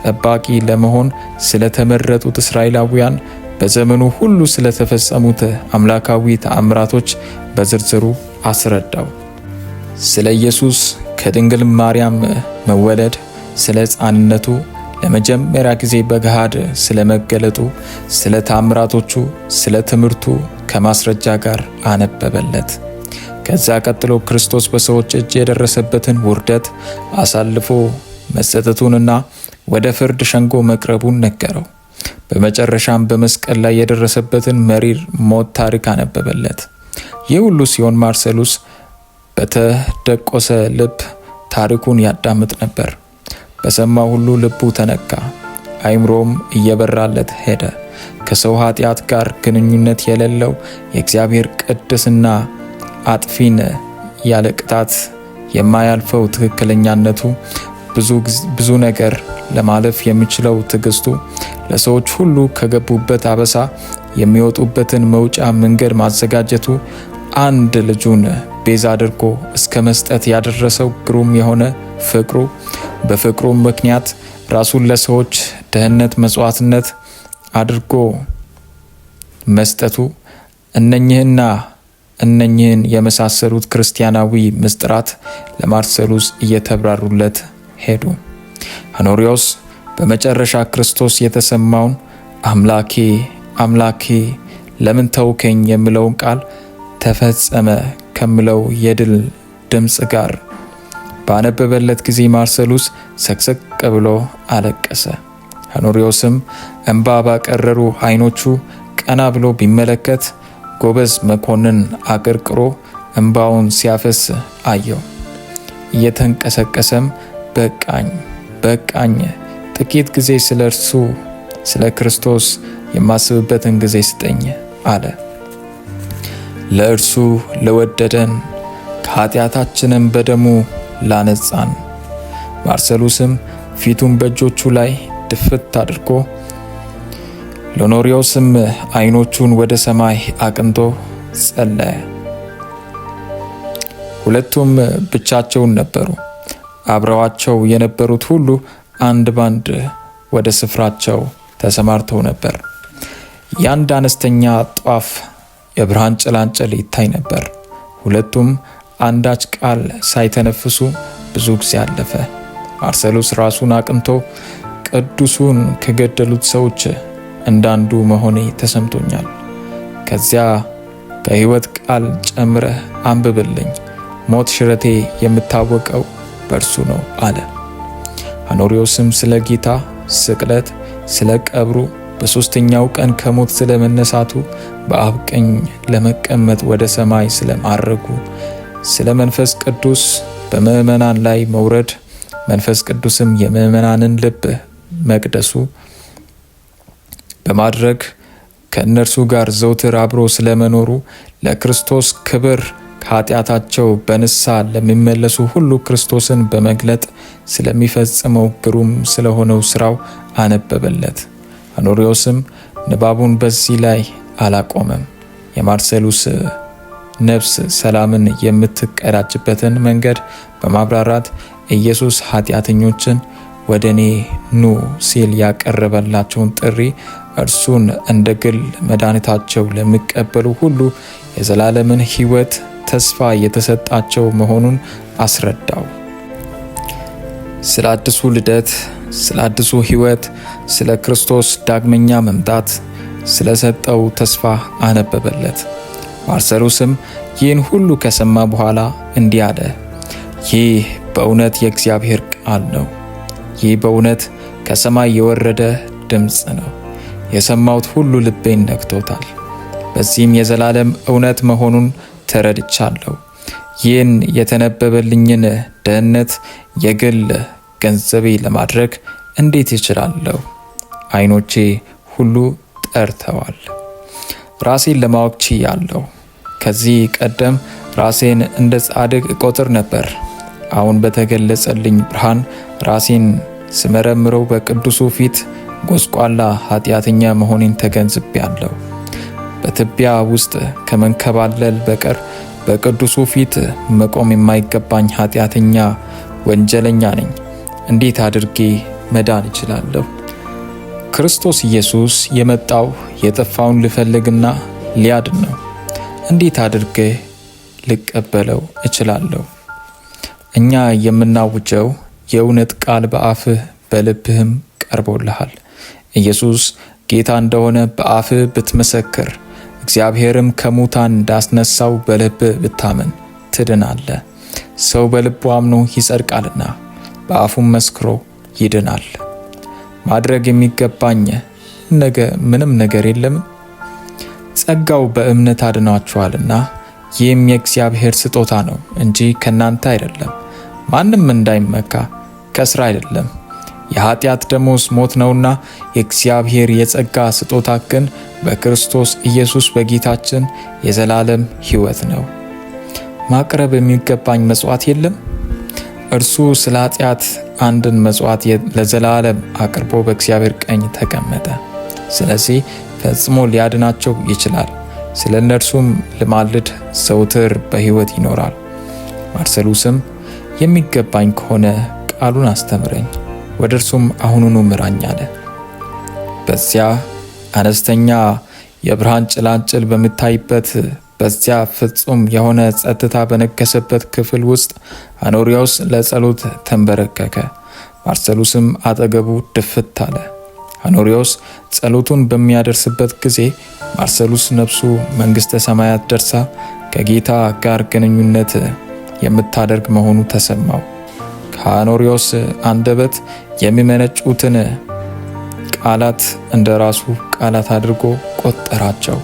ጠባቂ ለመሆን ስለተመረጡት እስራኤላውያን፣ በዘመኑ ሁሉ ስለተፈጸሙት አምላካዊ ተአምራቶች በዝርዝሩ አስረዳው። ስለ ኢየሱስ ከድንግል ማርያም መወለድ፣ ስለ ሕፃንነቱ፣ ለመጀመሪያ ጊዜ በገሃድ ስለ መገለጡ፣ ስለ ታምራቶቹ፣ ስለ ትምህርቱ ከማስረጃ ጋር አነበበለት። ከዛ ቀጥሎ ክርስቶስ በሰዎች እጅ የደረሰበትን ውርደት፣ አሳልፎ መሰጠቱንና ወደ ፍርድ ሸንጎ መቅረቡን ነገረው። በመጨረሻም በመስቀል ላይ የደረሰበትን መሪር ሞት ታሪክ አነበበለት። ይህ ሁሉ ሲሆን ማርሴሉስ በተደቆሰ ልብ ታሪኩን ያዳምጥ ነበር። በሰማው ሁሉ ልቡ ተነካ፣ አይምሮም እየበራለት ሄደ። ከሰው ኃጢአት ጋር ግንኙነት የሌለው የእግዚአብሔር ቅድስና፣ አጥፊን ያለ ቅጣት የማያልፈው ትክክለኛነቱ፣ ብዙ ነገር ለማለፍ የሚችለው ትዕግስቱ፣ ለሰዎች ሁሉ ከገቡበት አበሳ የሚወጡበትን መውጫ መንገድ ማዘጋጀቱ፣ አንድ ልጁን ቤዛ አድርጎ እስከ መስጠት ያደረሰው ግሩም የሆነ ፍቅሩ፣ በፍቅሩም ምክንያት ራሱን ለሰዎች ደህንነት መስዋዕትነት አድርጎ መስጠቱ፣ እነኝህና እነኝህን የመሳሰሉት ክርስቲያናዊ ምስጢራት ለማርሰሉስ እየተብራሩለት ሄዱ። ሆኖሪዮስ በመጨረሻ ክርስቶስ የተሰማውን "አምላኬ፣ አምላኬ፣ ለምን ተውከኝ?" የሚለውን ቃል "ተፈጸመ" ከሚለው የድል ድምፅ ጋር ባነበበለት ጊዜ ማርሰሉስ ሰቅሰቅ ብሎ አለቀሰ። ሆኖሪዮስም እንባ ባቀረሩ ዓይኖቹ ቀና ብሎ ቢመለከት ጎበዝ መኮንን አቀርቅሮ እንባውን ሲያፈስ አየው። እየተንቀሰቀሰም "በቃኝ፣ በቃኝ፣ ጥቂት ጊዜ ስለ እርሱ ስለ ክርስቶስ የማስብበትን ጊዜ ስጠኝ" አለ። ለእርሱ ለወደደን ከኃጢአታችንም በደሙ ላነጻን። ማርሰሉስም ፊቱን በእጆቹ ላይ ድፍት አድርጎ ሎኖሪዮስም ዓይኖቹን ወደ ሰማይ አቅንቶ ጸለየ። ሁለቱም ብቻቸውን ነበሩ። አብረዋቸው የነበሩት ሁሉ አንድ ባንድ ወደ ስፍራቸው ተሰማርተው ነበር። የአንድ አነስተኛ ጧፍ የብርሃን ጭላንጭል ይታይ ነበር። ሁለቱም አንዳች ቃል ሳይተነፍሱ ብዙ ጊዜ አለፈ። ማርሴሉስ ራሱን አቅንቶ ቅዱሱን ከገደሉት ሰዎች እንዳንዱ መሆኔ ተሰምቶኛል። ከዚያ ከሕይወት ቃል ጨምረህ አንብብልኝ፣ ሞት ሽረቴ የምታወቀው በእርሱ ነው አለ። አኖሪዎስም ስለ ጌታ ስቅለት፣ ስለ ቀብሩ፣ በሦስተኛው ቀን ከሞት ስለ መነሳቱ፣ በአብ ቀኝ ለመቀመጥ ወደ ሰማይ ስለ ማረጉ፣ ስለ መንፈስ ቅዱስ በምዕመናን ላይ መውረድ፣ መንፈስ ቅዱስም የምዕመናንን ልብ መቅደሱ በማድረግ ከእነርሱ ጋር ዘውትር አብሮ ስለመኖሩ፣ ለክርስቶስ ክብር ከኃጢአታቸው በንስሐ ለሚመለሱ ሁሉ ክርስቶስን በመግለጥ ስለሚፈጽመው ግሩም ስለሆነው ስራው አነበበለት። አኖሪዎስም ንባቡን በዚህ ላይ አላቆመም። የማርሴሉስ ነፍስ ሰላምን የምትቀዳጅበትን መንገድ በማብራራት ኢየሱስ ኃጢአተኞችን ወደ እኔ ኑ ሲል ያቀረበላቸውን ጥሪ እርሱን እንደ ግል መድኃኒታቸው ለሚቀበሉ ሁሉ የዘላለምን ሕይወት ተስፋ የተሰጣቸው መሆኑን አስረዳው። ስለ አዲሱ ልደት፣ ስለ አዲሱ ሕይወት፣ ስለ ክርስቶስ ዳግመኛ መምጣት ስለሰጠው ተስፋ አነበበለት። ማርሴሉስም ይህን ሁሉ ከሰማ በኋላ እንዲህ አለ፣ ይህ በእውነት የእግዚአብሔር ቃል ነው። ይህ በእውነት ከሰማይ የወረደ ድምፅ ነው። የሰማሁት ሁሉ ልቤን ነክቶታል። በዚህም የዘላለም እውነት መሆኑን ተረድቻለሁ። ይህን የተነበበልኝን ደህንነት የግል ገንዘቤ ለማድረግ እንዴት እችላለሁ? ዓይኖቼ ሁሉ ጠርተዋል። ራሴን ለማወቅ ችያለሁ። ከዚህ ቀደም ራሴን እንደ ጻድቅ እቆጥር ነበር። አሁን በተገለጸልኝ ብርሃን ራሴን ስመረምረው በቅዱሱ ፊት ጎስቋላ ኃጢአተኛ መሆኔን ተገንዝቤአለሁ። በትቢያ ውስጥ ከመንከባለል በቀር በቅዱሱ ፊት መቆም የማይገባኝ ኃጢአተኛ ወንጀለኛ ነኝ። እንዴት አድርጌ መዳን እችላለሁ? ክርስቶስ ኢየሱስ የመጣው የጠፋውን ሊፈልግና ሊያድን ነው። እንዴት አድርጌ ልቀበለው እችላለሁ? እኛ የምናውጀው የእውነት ቃል በአፍህ በልብህም ቀርቦልሃል። ኢየሱስ ጌታ እንደሆነ በአፍህ ብትመሰክር፣ እግዚአብሔርም ከሙታን እንዳስነሳው በልብህ ብታምን ትድናለህ። ሰው በልቡ አምኖ ይጸድቃልና በአፉም መስክሮ ይድናል። ማድረግ የሚገባኝ ነገ ምንም ነገር የለም። ጸጋው በእምነት አድኗችኋልና ይህም የእግዚአብሔር ስጦታ ነው እንጂ ከናንተ አይደለም፣ ማንም እንዳይመካ ከስራ አይደለም። የኃጢአት ደመወዝ ሞት ነውና የእግዚአብሔር የጸጋ ስጦታ ግን በክርስቶስ ኢየሱስ በጌታችን የዘላለም ሕይወት ነው። ማቅረብ የሚገባኝ መጽዋዕት የለም። እርሱ ስለ ኃጢአት አንድን መጽዋዕት ለዘላለም አቅርቦ በእግዚአብሔር ቀኝ ተቀመጠ። ስለዚህ ፈጽሞ ሊያድናቸው ይችላል። ስለ እነርሱም ልማልድ ዘውትር በሕይወት ይኖራል። ማርሴሉስም የሚገባኝ ከሆነ ቃሉን አስተምረኝ፣ ወደ እርሱም አሁኑኑ ምራኝ አለ። በዚያ አነስተኛ የብርሃን ጭላንጭል በሚታይበት በዚያ ፍጹም የሆነ ጸጥታ በነገሰበት ክፍል ውስጥ አኖሪዎስ ለጸሎት ተንበረከከ። ማርሴሉስም አጠገቡ ድፍት አለ። አኖሪዎስ ጸሎቱን በሚያደርስበት ጊዜ ማርሴሉስ ነፍሱ መንግሥተ ሰማያት ደርሳ ከጌታ ጋር ግንኙነት የምታደርግ መሆኑ ተሰማው። ከአኖሪዎስ አንደበት የሚመነጩትን ቃላት እንደ ራሱ ቃላት አድርጎ ቆጠራቸው።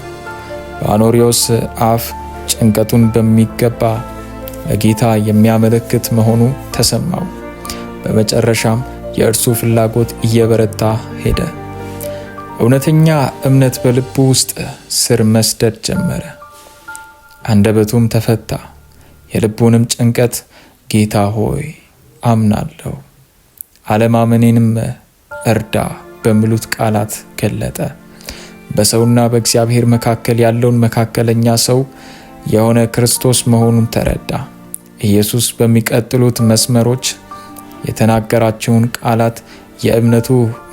በአኖሪዎስ አፍ ጭንቀቱን በሚገባ ለጌታ የሚያመለክት መሆኑ ተሰማው። በመጨረሻም የእርሱ ፍላጎት እየበረታ ሄደ። እውነተኛ እምነት በልቡ ውስጥ ስር መስደድ ጀመረ። አንደበቱም ተፈታ። የልቡንም ጭንቀት ጌታ ሆይ አምናለሁ፣ አለማመኔንም እርዳ በሚሉት ቃላት ገለጠ። በሰውና በእግዚአብሔር መካከል ያለውን መካከለኛ ሰው የሆነ ክርስቶስ መሆኑን ተረዳ። ኢየሱስ በሚቀጥሉት መስመሮች የተናገራቸውን ቃላት የእምነቱ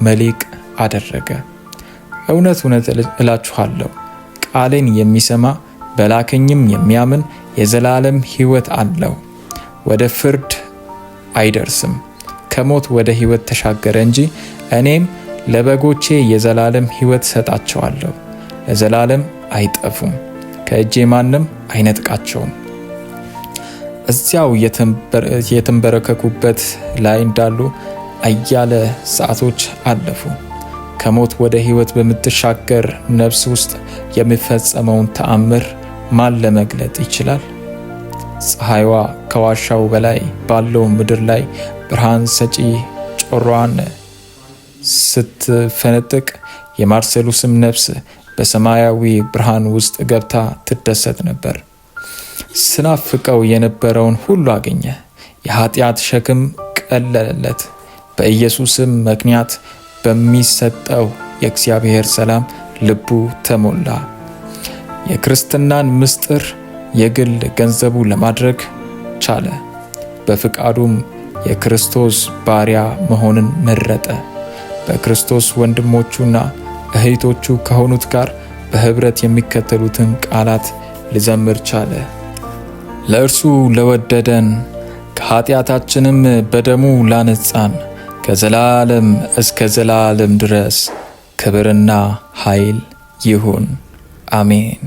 መሊቅ አደረገ። እውነት እውነት እላችኋለሁ ቃሌን የሚሰማ በላከኝም የሚያምን የዘላለም ሕይወት አለው፣ ወደ ፍርድ አይደርስም፣ ከሞት ወደ ሕይወት ተሻገረ እንጂ። እኔም ለበጎቼ የዘላለም ሕይወት ሰጣቸዋለሁ፣ ለዘላለም አይጠፉም፣ ከእጄ ማንም አይነጥቃቸውም። እዚያው የተንበረከኩበት ላይ እንዳሉ አያለ ሰዓቶች አለፉ። ከሞት ወደ ሕይወት በምትሻገር ነፍስ ውስጥ የሚፈጸመውን ተአምር ማን ለመግለጥ ይችላል? ፀሐይዋ ከዋሻው በላይ ባለው ምድር ላይ ብርሃን ሰጪ ጮራዋን ስትፈነጥቅ የማርሴሉስም ነፍስ በሰማያዊ ብርሃን ውስጥ ገብታ ትደሰት ነበር። ስናፍቀው የነበረውን ሁሉ አገኘ። የኃጢአት ሸክም ቀለለለት። በኢየሱስም ምክንያት በሚሰጠው የእግዚአብሔር ሰላም ልቡ ተሞላ። የክርስትናን ምስጢር የግል ገንዘቡ ለማድረግ ቻለ። በፍቃዱም የክርስቶስ ባሪያ መሆንን መረጠ። በክርስቶስ ወንድሞቹና እህቶቹ ከሆኑት ጋር በኅብረት የሚከተሉትን ቃላት ሊዘምር ቻለ። ለእርሱ ለወደደን ከኃጢአታችንም በደሙ ላነጻን ከዘላለም እስከ ዘላለም ድረስ ክብርና ኃይል ይሁን፣ አሜን።